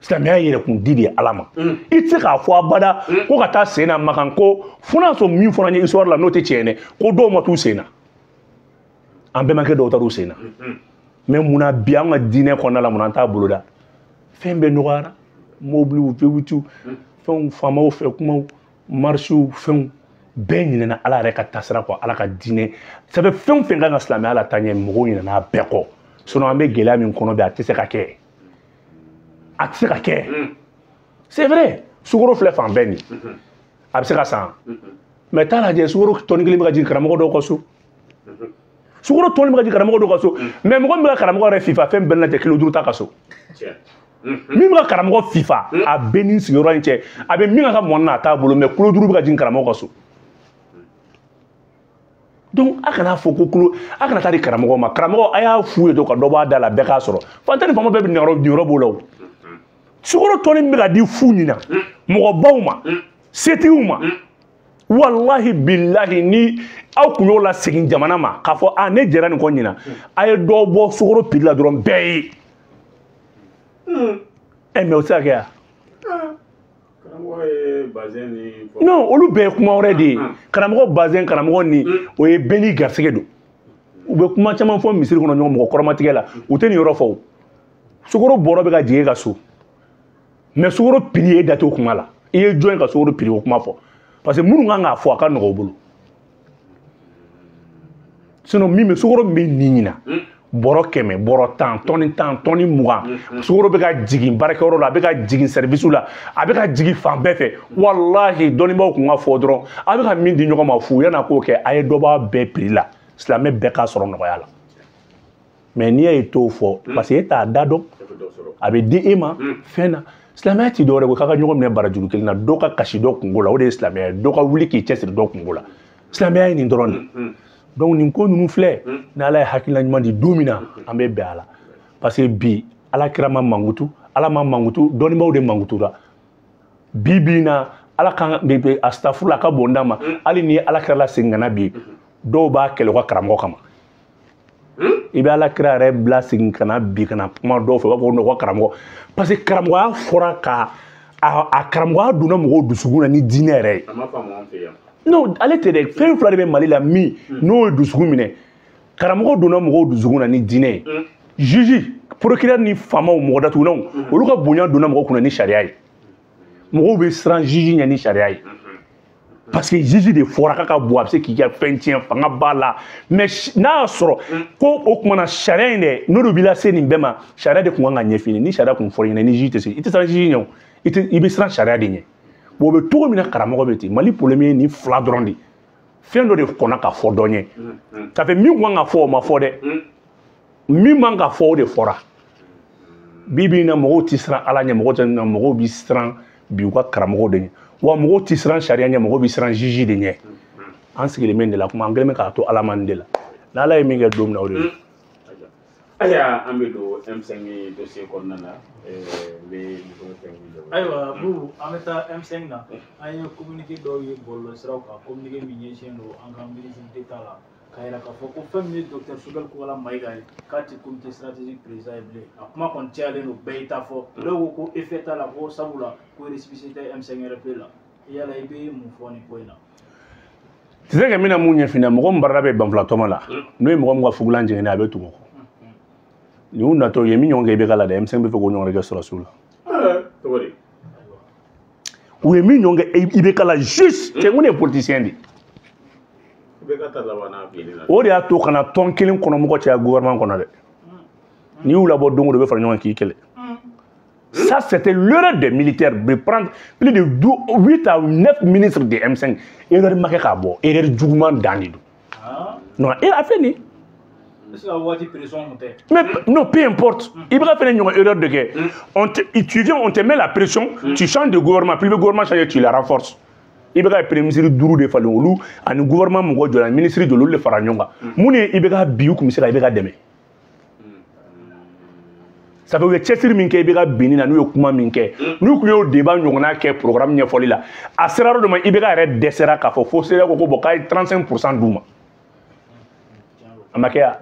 Silamɛya yɛrɛ kun di de Ala ma. I tɛ se k'a fɔ abada ko ka taa sen na Makan ko fo n'a sɔrɔ min fɔra n ye histoire la n'o tɛ tiɲɛ dɛ, ko dɔw ma t'u sen na. An bɛnbakɛ dɔw taar'u sen na. Mais munna bi an ka diinɛ kɔnɔna la, munna an t'a boloda? Fɛn bɛɛ nɔgɔyara. Mobiliw, V8, fɛnw, faamaw fɛ kumaw, marisiw, fɛnw bɛɛ ɲinɛna Ala yɛrɛ ka taasira kɔ, Ala ka diinɛ. Ça fait fɛn o fɛn kan ka silamɛya la taa ɲɛ, mɔgɔw ɲinɛna a bɛɛ kɔ. Sinon an bɛ gɛlɛya min kɔnɔ bi, a tɛ se ka kɛ. A tɛ se ka kɛ. C'est vrai, sukaro filɛ fan bɛɛ nin. A bɛ se ka san. Mais taa lajɛ, sukaro tɔni kelen bɛ ka jigin karamɔgɔ dɔw ka so. Sukaro tɔni bɛ ka jigin karamɔgɔ dɔw ka so. Mais mɔgɔ min bɛ ka karamɔgɔ yɛrɛ fifa fɛn bɛɛ lajɛ kilo 5 ta ka so. Min bɛ ka karamɔgɔ fifa, a bɛ ni sigiyɔrɔ in cɛ, a bɛ min ka mɔni na a t'a bolo, mais kilo 5 bɛ ka jigin karamɔgɔ ka so. Donc a kana fɔ ko kilo, a kana taa di karamɔgɔ ma. Karamɔgɔ a y'a f'u ye dɔrɔn ka dɔ bɔ a da la, bɛɛ k'a sɔrɔ. Fantan ni faama bɛɛ bɛ nin yɔrɔ b'o la o. Sukaro tɔni min bɛ ka di fu ɲina mɔgɔbaw ma, setigiw ma, walahi bilahi ni aw kun y'o lasegin jamana ma k'a fɔ a ne jɛra nin kɔ ɲina, a ye dɔ bɔ sukaro prix la dɔrɔn bɛɛ ye. Ɛ mais o tɛ se ka kɛ yan. Karamɔgɔ ye bazɛn ni. Non, olu bɛɛ ye kuma wɛrɛ de ye. Karamɔgɔ bazɛn, karamɔgɔ ni o ye bɛɛ n'i garisɛgɛ don. U bɛ kuma caman fɔ misiri kɔnɔ ɲɔgɔn mɔgɔ kɔrɔmatigɛ la, u tɛ nin yɔrɔ fɔ o. Sukaro bɔrɔ bɛ ka jigin e ka so. Mais sukaro prix e da t'o kuma la. I ye jɔn ye ka sukaro prix o kuma fɔ? Parce que minnu kan k'a fɔ a ka nɔgɔ u bolo. Sinon min bɛ sukaro min bɛ nin ɲina, bɔrɔ 100, bɔrɔ 10, tɔni 10, tɔni 20, sukaro bɛ ka jigin baarakɛyɔrɔ la, a bɛ ka jigin service la, a bɛ ka jigin fan bɛɛ fɛ. Walahi dɔnnibaaw kun ka fɔ dɔrɔn, a bɛ ka min di ɲɔgɔn ma fu, yan'a k'o kɛ, a ye dɔ b'a bɛɛ prix la, silamɛ bɛɛ k'a sɔrɔ nɔgɔya la. Mais n'i y'a ye t'o fɔ, parce que e t'a da dɔn, a bɛ di e ma fɛn na. Silamɛya ti dɔwɛrɛ ye k'a ka ɲɔgɔn minɛ barajuru kelen na, dɔ ka kasi dɔ kungo la, o de ye silamɛya ye, dɔ ka wuli k'i cɛsiri dɔ kungo la. Silamɛya ye nin dɔrɔn de. Donc nin ko ninnu filɛ, n'Ala ye hakilina ɲuman di don min na, an bɛ bɛn a la. Parce que bi Ala kira ma mankutu, Ala ma mankutu, dɔnnibaaw de mankutura. Bi bi in na, Ala kan bɛ astafurula ka bon d'a ma hali ni ala kira la segin ka na bi dɔw b'a kɛlɛ u ka karamɔgɔ kama. I bɛ ala kira yɛrɛ bila segin ka na bi ka na kuma dɔw fɛ u b'a fɔ ko non, ka karamɔgɔ, parce que karamɔgɔya fɔra ka a karamɔgɔya donna mɔgɔw dusukun na ni diinɛ yɛrɛ ye. A ma faamu an fɛ yan. Non, ale tɛ dɛ, fɛn fila de bɛ Mali la min n'o ye dusukun minɛ. Karamɔgɔ donna mɔgɔw dusukun na ni diinɛ ye. Juge, procureur ni faamaw, mɔgɔ datugulanw, olu ka bonya donna mɔgɔw kunna ni sariya ye. Mɔgɔw bɛ siran juge ɲɛ ni sariya ye. Parce que juge de fɔra k'a ka bon, a bɛ se k'i ka fɛn tiɲɛ, fanga b'a la. Mais n'a y'a sɔrɔ ko o tuma na sariya in dɛ, n'o de b'i lase nin bɛɛ ma, sariya de tun kan ka ɲɛf'i ɲɛna. Ni sariya tun fɔr'i ɲɛna, ni juge tɛ se, i tɛ siran juge ɲɛ o, i bɛ siran sariya de ɲɛ. Bon, o bɛ cogo min na karamɔgɔ bɛ ten. Mali problème ye nin fila dɔrɔn de. Fɛn dɔ de kɔnna ka fɔ dɔ ɲɛ. Ça fait min kan ka fɔ o ma fɔ dɛ. Min man ka fɔ o de fɔra. Bi bi in na mɔgɔw tɛ siran Ala ɲɛ, mɔgɔw tɛ mɔgɔw bɛ siran bi u ka karamɔgɔw de ɲɛ. Wa mɔgɔw tɛ siran sariya ɲɛ, mɔgɔw bɛ siran juge de ɲɛ. An sigilen bɛ nin de la kuma, an kɛlen bɛ k'a to Ala ma nin de la. N'Ala ye min kɛ don min na o de don. Ayiwa, an bɛ don M5 dossier kɔnɔna na. N bɛ micro fɛn jɔ. Ayiwa Bubu, an bɛ taa M5 na. An ye communiqué dɔw ye bɔlɔlɔsiraw kan, communiqué min ɲɛsinnen don an ka ministre d'État la, k'a yira k'a fɔ ko fɛn min ye docteur Choguel Kokalla Maïga ye, k'a tɛ comité stratégique président ye bilen. A kuma kɔni cayalen don, bɛɛ y'i ta fɔ. Dɔw ko ko effet t'a la, ko sabula ko récépissé tɛ M5 RP la. Yala i bɛ mun fɔ nin ko in na? Tu sais que n bɛna mun ɲɛf'i ɲɛna, mɔgɔ min baarada bɛ banfulatɔmɔ la, n'o ye mɔgɔ min ka fugulan jɛngɛnɛ, a bɛ tugu o kɔ. Nin y'u natɔ ye min ɲɔgɔn kɛ IBK la dɛ, M5 bɛ fɛ k'o ɲɔgɔn kɛ sɔrɔdasiw la. Cogo di? U ye min ɲɔgɔn kɛ IBK la juste, cɛ n ko ne ye politicien de ye. IBK ta laban n'a binni na. O de y'a to ka na tɔn kelen kɔnɔ mɔgɔ caya gouvernement kɔnɔ dɛ. N'i y'u labɔ don o don, u bɛ fara ɲɔgɔn kan k'i kɛlɛ. Ça, c'était l'erreur des militaires de prendre plus de 8 à 9 ministres de M5. Erreur ma kɛ k'a bɔ, erreur juguman dan de don. Non, a filɛ nin ye. Est-ce que waati pression kun tɛ? Mais non, peu importe. I bɛ ka fɛnɛ ɲɔgɔn erreur de kɛ. On te, tu viens, on te met la pression, tu changes de gouvernement, puis le gouvernement change, tu la renforces. I bɛ ka premier ministre duuru de falen olu ani gouvernement mɔgɔ jɔra ministre joli olu de fara ɲɔgɔn kan. Mun ye i bɛ ka bi u kun bɛ se ka i bɛ ka dɛmɛ. Ça fait u ye cɛsiri min kɛ i bɛ ka binni na, n'u ye kuma min kɛ, n'u kun y'o débat ɲɔgɔnna kɛ programme ɲɛfɔli la, a sera yɔrɔ dɔ ma i bɛ ka yɛrɛ dɛsɛra k'a fɔ fo CEDEAO ko ko bon k'a ye 35% d'u ma. A ma kɛ ya?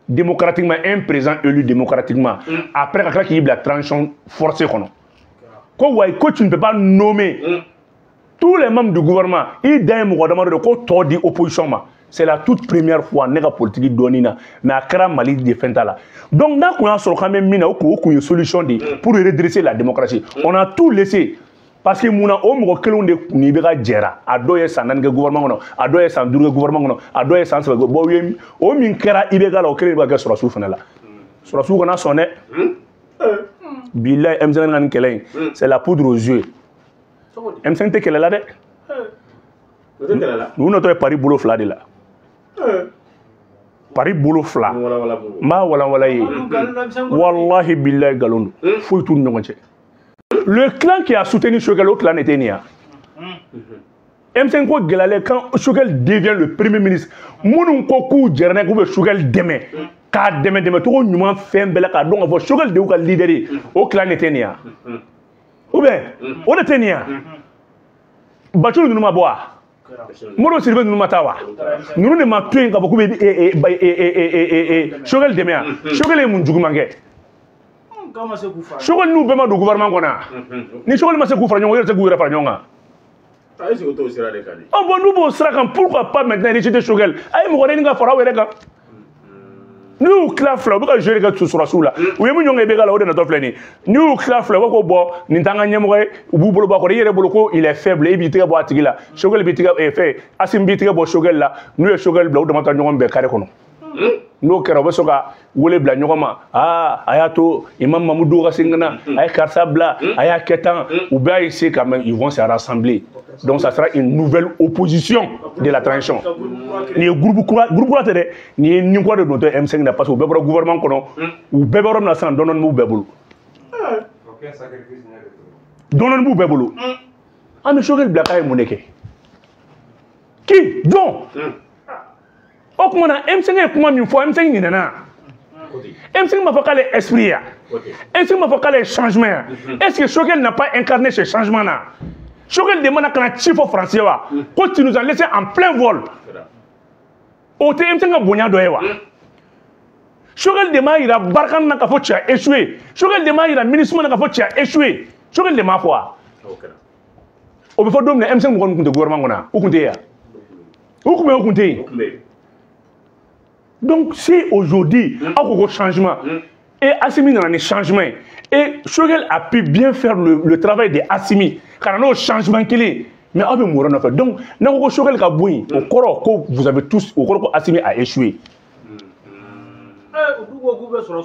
Démocratiquement, un président élu démocratiquement, après ka tila k'i bila transition forcée kɔnɔ. Ko wayi, ko tu ne peux pas nommer tous les membres du gouvernement, i dan ye mɔgɔ damadɔ de ko tɔ di opposition ma. C'est la toute première fois ne ka politique dɔɔni na, mais a kɛra Mali de fɛn t'a la. Donc n'a kun y'a sɔrɔ k'an bɛ min na, o kun ye solution de ye pour redresser la démocratie. On a tout laissé. Parce que mun na o mɔgɔ kelenw de kun i bɛ ka jɛra, a dɔw ye san 4 kɛ gouvernement kɔnɔ, a dɔw ye san 5 kɛ gouvernement kɔnɔ, a dɔw ye san 3 kɛ. Bon, u ye o min kɛra IBK la, o kelen de bɛ ka kɛ sɔrɔdasiw fana la. Sɔrɔdasiw kana sɔn dɛ. Bilayi, M5 ka nin kɛlɛ in, c'est la poudre aux yeux. M5 tɛ kɛlɛ la dɛ. O tɛ kɛlɛ la. Ninnu natɔ ye pari bolo fila de la. Pari bolo fila. N b'a walawala i ye. Wallahi bilayi nkalon don. Foyi t'u ni ɲɔgɔn cɛ. Le clan qui a soutenu Choguel, o clan était nin ya. M5 ko gɛlɛyalen, quand Choguel devient le premier ministre, minnu ko k'u jɛra n'a ye k'u bɛ Choguel dɛmɛ, k'a dɛmɛ dɛmɛcogo ɲuman fɛn bɛɛ la, k'a dɔn k'a fɔ Choguel de y'u ka leader ye, o clan de tɛ nin ya. Ou bien o de tɛ nin ya. Bacili ninnu ma bɔ wa? Modibo Sidibe ninnu ma taa wa? Ninnu de ma to yen k'a fɔ k'u bɛ Choguel dɛmɛ yan. Choguel ye mun juguman kɛ? Choguel n'u bɛɛ ma don gouvernement kɔnɔ yan. Ni Choguel ma se k'u fara ɲɔgɔn kan, u yɛrɛ tɛ se k'u yɛrɛ fara ɲɔgɔn kan. A est-ce que o t'o sira de kan de? Oh bon, n'u b'o sira kan, pourquoi pas maintenant rejeter Choguel? A ye mɔgɔ wɛrɛ ɲini ka fara aw yɛrɛ kan. N'u y'u tila fila, u bɛ ka jouer kɛ sɔrɔdasiw la. U ye min ɲɔgɔn kɛ IBK la, o de natɔ filɛ nin ye. N'u y'u tila fila, u b'a fɔ ko bon, nin t'an ka ɲɛmɔgɔ ye, u b'u bolo bɔ a kɔrɔ. I yɛrɛ bolo ko il est faible, e b'i tɛgɛ bɔ a tigi la. Choguel b'i tɛgɛ fɛn, Assimi b'i tɛgɛ bɔ Choguel la. N'u ye Choguel bila, u dama taa ɲɔgɔn bɛn carré kɔnɔ. N'o kɛra, u bɛ sɔrɔ ka wele bila ɲɔgɔn ma. Aa, a y'a to Imam Mamudu ka segin ka na, a ye karisa bila, a y'a kɛ tan. U b'a essayer quand même, ils vont se rassembler. Donc ça sera une nouvelle opposition de la transition. Nin ye groupe kura, groupe kura tɛ dɛ, nin ye nin kura de dontɔ M5 na, parce que u bɛɛ bɔra gouvernement kɔnɔ, u bɛɛ bɛ yɔrɔ min na sisan, dɔɔni b'u bɛɛ bolo. Dɔɔni b'u bɛɛ bolo. An bɛ Choguel bila k'a ye mun de kɛ? Qui? Jɔn? O tuma na M5 ye kuma min fɔ, M5 ɲinɛna. M5 m'a fɔ k'ale ye esprit ya. M5 m'a fɔ k'ale ye changement ya. Est-ce que Choguel n'a pas incarné ce changement là? Choguel de mana kana ci fɔ français wa ko tu nous as laissé en plein vol. O tɛ M5 ka bonya dɔ ye wa? Choguel de m'a yira Barkhane na k'a fɔ tu as échoué. Choguel de m'a yira MINUSMA na k'a fɔ tu as échoué. Choguel de m'a fɔ wa? O bɛ fɔ don min na M5 mɔgɔ ninnu tun tɛ gouvernement kɔnɔ, u tun tɛ yan, u tun bɛ, u tun tɛ yen. Donc si aujourd'hui aw ko ko changement et Assimi nana ni changement ye, et Choguel a pu bien faire le travail de Assimi ka na n'o changement kelen, mais aw bɛ mun wɛrɛ nɔfɛ? Donc n'aw ko ko Choguel ka bɔ yen, o kɔrɔ ko vous avez tous, o kɔrɔ ko Assimi a échoué.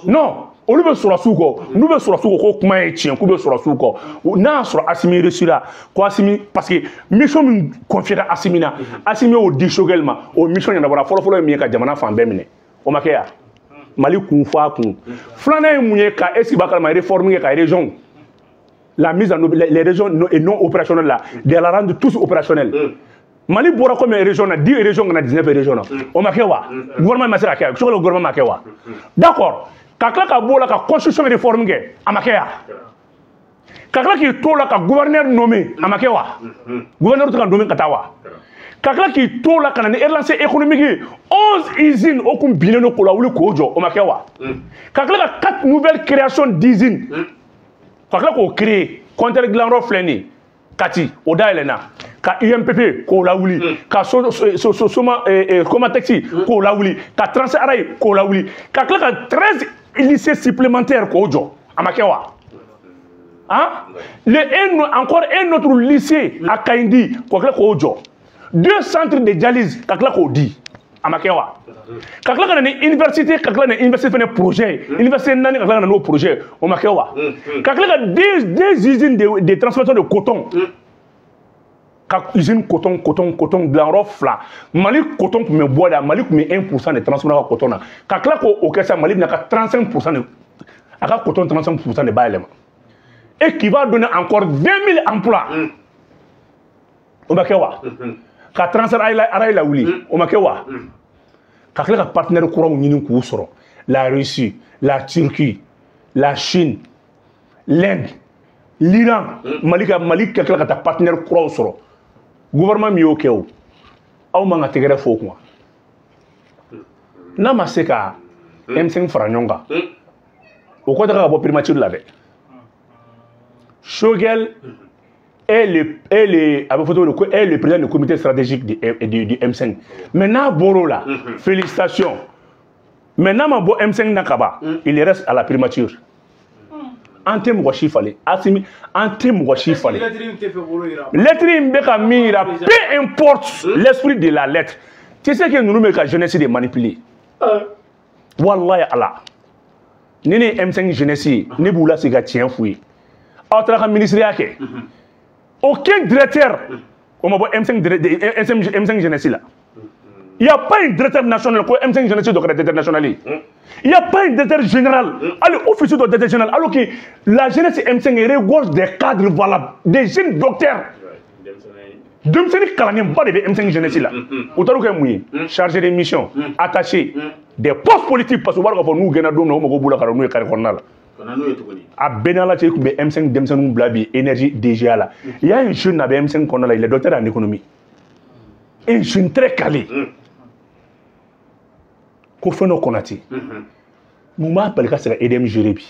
Non, olu bɛ sɔrɔsiw kɔ, n'u bɛ sɔrɔsiw kɔ, ko kuma ye tiɲɛ, k'u bɛ sɔrɔsiw kɔ. N'a y'a sɔrɔ Assimi réussira ko Assimi, parce que mission min confiera Assimi na, Assimi y'o di Choguel ma, o mission ɲɛnabɔra. Fɔlɔfɔlɔ ye min ye, ka jamana fan bɛɛ minɛ, o ma kɛ yan, Mali kun fɔ a kun. Filanan ye mun ye? Ka est-ce que b'a kalama réforme kɛ ka région la mise en les régions non opérationnelles là, de la rendre tous opérationnels. Mali bɔra combien région na? 10 régions ka na 19 régions na, o ma kɛ wa? Gouvernement ma se ka kɛ, Choguel gouvernement ma kɛ wa? D'accord. Ka tila ka bɔ o la ka constitution réforme kɛ, a ma kɛ yan. Ka tila k'i to o la ka gouverneur nommé, a ma kɛ wa? Gouverneur tɛ ka nommé ka taa wa? Ka tila k'i to o la ka na ni relance économique ye, 11 usines o kun binnen don k'o lawuli k'o jɔ, o ma kɛ wa? Ka tila ka 4 nouvelles créations d'usines, ka tila k'o créer, compteur dilanyɔrɔ filɛ nin ye Kati, o dayɛlɛnna, ka UMPP k'o lawuli, ka Soma Comatex k'o lawuli, ka Transarail k'o lawuli, ka tila ka 13 lycées supplémentaires k'o jɔ, a ma kɛ wa? Hein? Encore un autre lycée à Kaindy k'o tila k'o jɔ, 2 centres de dialyse ka tila k'o di, a ma kɛ wa? Ka tila ka na ni université, ka tila na université fɛnɛ projet, université naani, ka tila ka na n'o projet, o ma kɛ wa? Ka tila ka deux usines de transformation de coton, ka usine coton dilanyɔrɔ 2. Mali coton tun bɛ bɔ de, Mali tun bɛ 1% de transformer ka coton na, ka tila k'o kɛ sa, Mali bɛna ka 35% de a ka coton 35% de bayɛlɛma, et qui va donner encore 20 000 emplois, o ma kɛ wa? Ka Transarail lawuli, o ma kɛ wa? Ka tila ka partenaire kuraw ɲini k'u sɔrɔ, la Russie, la Turquie, la Chine, l'Inde, l'Iran. Mali ka tila ka taa partenaire kuraw sɔrɔ. Gouvernement min y'o kɛ, o aw man ka tɛgɛrɛ fɔ o kunna. N'a ma se ka M5 fara ɲɔgɔn kan, o kɔ tɛ ka bɔ primature la dɛ. Choguel est le a bɛ fɔ cogo di ko est le président du comité stratégique du M5. Mais n'a bɔr'o la, félicitations. Mais n'a ma bɔ M5 na ka ban, il reste à la primature. An tɛ mɔgɔ si falen, Assimi, an tɛ mɔgɔ si falen. Lettre in bɛ ka min yira, peu importe l'esprit de la lettre, tu sais que ninnu bɛ ka jeunesse de manipuler. Wallahi ala, ni ne ye M5 jeunesse ye, ne b'u lasigi ka tiɲɛ f'u ye. Aw taara ka ministériya kɛ, aucun directeur o ma bɔ M5 jeunesse la. Il n'y a pas un directeur national, quoi, M5 jeunesse doit être directeur national. Il n'y a pas un directeur général. Allez, officier de directeur général. Alors que la jeunesse M5 regorge des cadres valables, des jeunes docteurs. Denmisɛnnin kalannen ba de bɛ M5 jeunesse la. U taara kɛ mun ye? Chargé de mission, attaché, des postes politiques, parce que u b'a dɔn k'a fɔ n'u gɛnna don min na, u mago b'u la ka na n'u ye carré kɔnɔna la. A bɛɛ n'Ala cɛ, i tun bɛ M5 denmisɛnninw bila bi énergie DGA la. Il y a un jeune a bɛ M5 kɔnɔna la, il est docteur en économie. Un jeune très calé. Ko fɛn dɔ Konate, mun b'a bali ka se ka EDM gérer bi?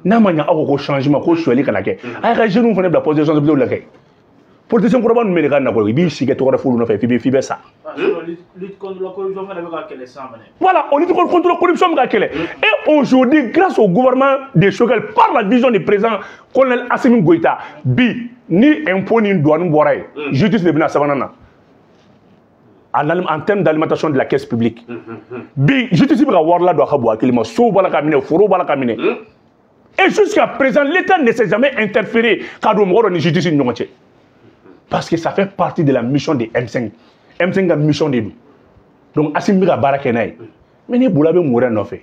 N'a ma ɲɛ aw ko ko changement, ko sonyali kana kɛ, a y'a ka jeunes fana bila poste de responsabilité la kɛ. Politicien kɔrɔba ninnu bɛ de ka na i b'i si kɛ tɔgɔ wɛrɛ f'olu nɔfɛ f'i bɛ sa. Lutte contre la corruption fana bɛ ka kɛlɛ sisan fɛnɛ. Voilà, o lutte contre la corruption bɛ ka kɛlɛ. Et aujourd'hui, grâce au gouvernement de Choguel, par la vision du président colonel Assimi Goïta, bi ni impôt ni douane bɔra yen, justice de bɛna sabanan na. En termes d'alimentation de la caisse publique. Bi justice bɛ ka wari ladon a ka bon hakili ma, sow b'a la ka minɛ, forow b'a la ka minɛ. Et jusqu'à présent, l'État ne s'est jamais interféré k'a don mɔgɔ dɔ ni justice ni ɲɔgɔn cɛ. Parce que ça fait partie de la mission de M5. M5 ka mission de don. Donc Assimi bɛ ka baara kɛ n'a ye. Mais ni bolo a bɛ mun wɛrɛ nɔfɛ?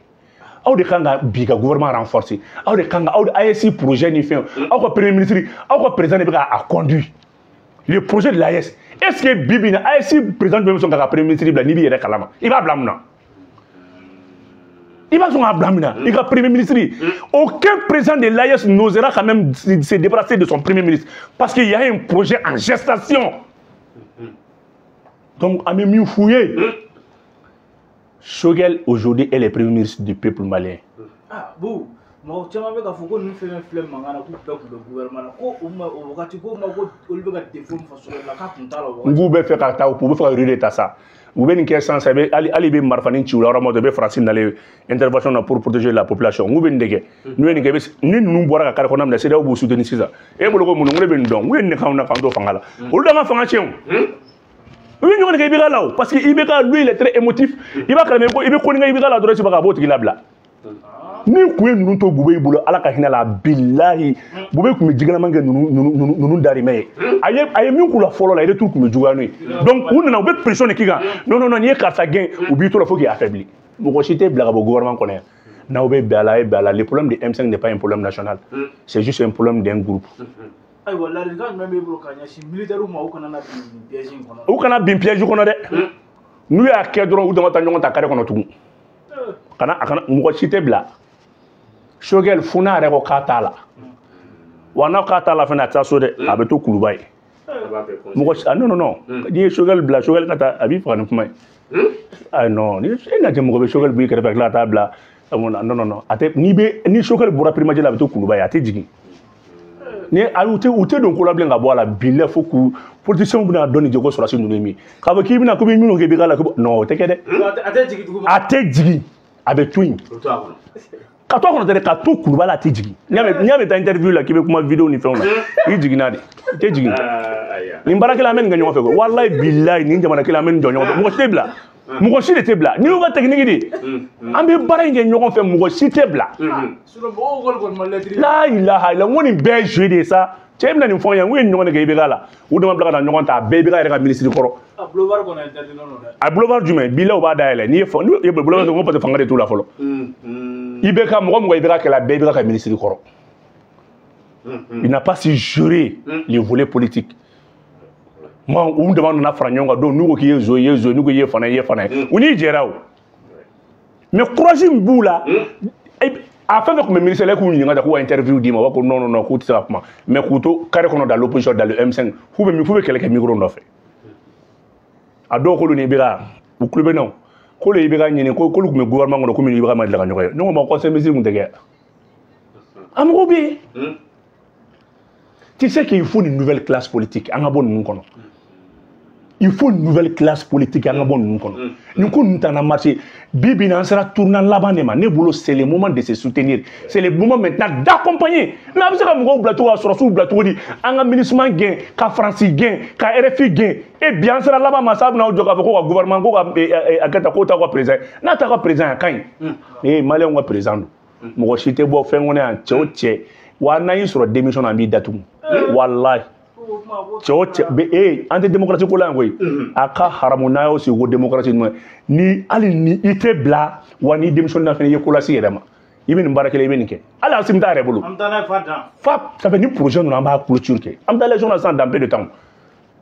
Aw de kan ka bi ka gouvernement renforcer. Aw de kan ka aw de AES projet ni fɛn. Aw ka premier ministre, aw ka président de bɛ k'a conduire. Le projet de l'AES. Est-ce que bi bi in na AES président bɛ sɔn k'a ka premier ministre bila n'i b'i yɛrɛ kalama? I b'a bila mun na? I b'a sɔn k'a bila min na i ka premier ministre. Aucun président de l'AES n'osera quand même se débarrasser de son premier ministre parce qu'il y a un projet en gestation. Donc an bɛ min f'u ye, Choguel aujourd'hui est le premier ministre du peuple malien. Ah bon, mɔgɔ caman bɛ k'a fɔ ko ninnu fɛn fɛn filɛ mankan na, k'u bɛɛ tun bɛ gouvernement na, ko o ma o wagati ko ma ko olu bɛ ka défaut min fɔ Choguel la, k'a tun t'a la o wagati. N k'u bɛ fɛ ka taa, u bɛ fɛ ka rue de ta sa. U bɛ nin kɛ sisan sisan, i bɛ hali i bɛ marifanin ci u la yɔrɔ min na, i bɛ Faransi nalen intervention na pour protéger la population. N k'u bɛ nin de kɛ. N'u ye nin kɛ, ni ninnu bɔra ka carré kɔnɔna minɛ, CEDEAO b'u soutenir sisan. E bolo ko mun, n ko ne bɛ nin dɔn, n k'u ye nin de k'anw na k'an to fanga la. Olu d'an ka fanga tiɲɛ o. U ye ɲɔgɔn de kɛ IBK la o, parce que IBK, lui, il est très émotif. I b'a kalama ko i bɛ ko nin kɛ IBK la dɔrɔn, i b'a k'a b'o tigi labila. Ni kun ye ninnu to Bube bolo, Ala ka hinɛ la, bilahi Bube tun bɛ jigalaman kɛ ninnu darimɛ ye. A ye min k'u la fɔlɔ la, retour tun bɛ juguya n'o ye. Donc u nana, u bɛ pression de k'i kan. Non non non, n'i ye karisa gɛn, u b'i to la fo k'i affaibli. Mɔgɔ si tɛ bila ka bɔ gouvernement kɔnɔ yan. N'aw bɛ bɛn a la, a ye bɛn a la. Le problème de M5 n'est pas un problème national, c'est juste un problème d'un groupe. Ayiwa, ladilikan jumɛn b'e bolo ka ɲɛsin militaires ma, u kana na bin nin piège in kɔnɔ? U kana bin piège kɔnɔ dɛ. N'u y'a kɛ dɔrɔn, u dama taa ɲɔgɔn ta carré kɔnɔ tugun. Kana a kana, mɔgɔ si tɛ bila. Choguel, fo n'a yɛrɛ ko k'a t'a la. Wa n'a k'a t'a la fɛnɛ, a tɛ taa so dɛ, a bɛ to Kuluba ye. Mɔgɔ si, ah non non non, n'i ye Choguel bila, Choguel ka taa, a b'i faga ni kuma ye. Ah non, ni e n'a cɛ mɔgɔ bɛ Choguel b'i kɛrɛfɛ ka tila ka taa bila, non non non, a tɛ. N'i bɛ ni Choguel bɔra primature la, a bɛ to Kuluba ye, a tɛ jigin. Ni ayi, u tɛ don ko la bilen ka bɔ a la bilahi, fo k'u politiciens bɛna dɔn nin jɛ ko sɔrɔdasi ninnu ye min k'a fɔ k'i bɛna ko bɛ minnu kɛ i bɛ k'a la ko non, o tɛ kɛ dɛ. A tɛ jigin duguma. A tɛ jigin, a bɛ to yen. Ka to a kɔnɔ tɛ dɛ, ka to Kuluba la, a tɛ jigin. N'i y'a mɛn taa interview la k'i bɛ kuma vidéo ni fɛnw na, i jiginna de, i tɛ jigin. Nin baara kelen, an bɛ nin kɛ ɲɔgɔn fɛ koyi. Walayi bilayi, nin jamana kelen, an bɛ nin jɔ ɲɔgɔn fɛ. Mɔgɔ si tɛ bila, mɔgɔ si de tɛ bila. N'i y'u ka technique de, an bɛ baara in kɛ ɲɔgɔn fɛ, mɔgɔ si tɛ bila. Sinon mɔgɔw kɔni kɔni ma lettre. La ilaha illa, n ko nin bɛɛ ye jeu de ye sa. Cɛ bɛna nin fɔ n ye, n ko ye nin ɲɔgɔn de kɛ IBK la. U dama bila ka na ɲɔgɔn ta, a bɛɛ IBK yɛrɛ ka ministre kɔrɔ. Ah, boulevard kɔni interdit non dɛ. A boulevard jumɛn? Bilahi, u b'a dayɛlɛ. N'i ye fɔ, n'i ye boulevard, ko parce que fanga de t'u la fɔlɔ. IBK, mɔgɔ mɔgɔ IBK kɛlɛ, a bɛɛ IBK ka ministre kɔrɔ. Il n'a pas su gérer les volets politiques. Moi, u dama nana fara ɲɔgɔn kan donc n'u ko k'i ye zo, i ye zo, n'u ko i ye fana, i ye fana ye, u n'i jɛra o. Mais courage min b'u la, a fɛn fɛn tun bɛ ministère la, e k'u ɲininka ta k'u ka interview d'i ma, u b'a ko non non non, k'u tɛ se ka kuma. Mais k'u to carré kɔnɔ, dans l'opposition, dans le M5, k'u bɛ kɛlɛ kɛ micro nɔfɛ. A dɔw k'olu ni IBK, u tulo bɛ na o, k'olu ye IBK ɲini, ko k'olu tun bɛ gouvernement kɔnɔ komi IBK ma deli ka ɲɔgɔn ye. Ne ko ma conseil ministre tun tɛ kɛ. A mɔgɔw bɛ yen. Tu sais qu'il faut une nouvelle classe politique, an ka bɔ ninnu kɔnɔ. Il faut une nouvelle classe politique, an ka bɔ ninnu kɔnɔ. Nin ko ninnu t'an na marché. Bi bi in na, an sera tournant laban de ma. Ne bolo, c'est le moment de se soutenir. C'est le moment maintenant d'accompagner. Mais a bɛ se ka mɔgɔw bila cogo, ka sɔrɔdasiw bila cogo di? An ka MINUSMA gɛn, ka Faransi gɛn, ka RFI gɛn. Et bi an sera laban ma sa, a bɛna aw jɔ k'a fɔ ko ka gouvernement ko ka a kɛ tan, k'o t'aw ka président ye. N'a t'aw ka président ye, a ka ɲi. Ee, maliyɛnw ka président don. Mɔgɔ si tɛ bɔ fɛn kɔnɔ yan, cɛ o cɛ. Wa n'an y'i sɔrɔ démission na, an b'i datugu. Walahi. Cɛ o cɛ bɛ ee, an tɛ démocratie ko la yan koyi. A ka haramu n'a y'aw sigi ko démocratie ɲuman ni hali ni i tɛ bila wa, n'i démission na fɛnɛ, i ye ko lase i yɛrɛ ma. I bɛ nin baara kelen, i bɛ nin kɛ. Hali Asimi t'a yɛrɛ bolo. An bɛ taa n'a ye fa dan. Fa, ça fait ni projet ninnu, an b'a clôture kɛ. An bɛ taa élection na sisan dans peu de temps.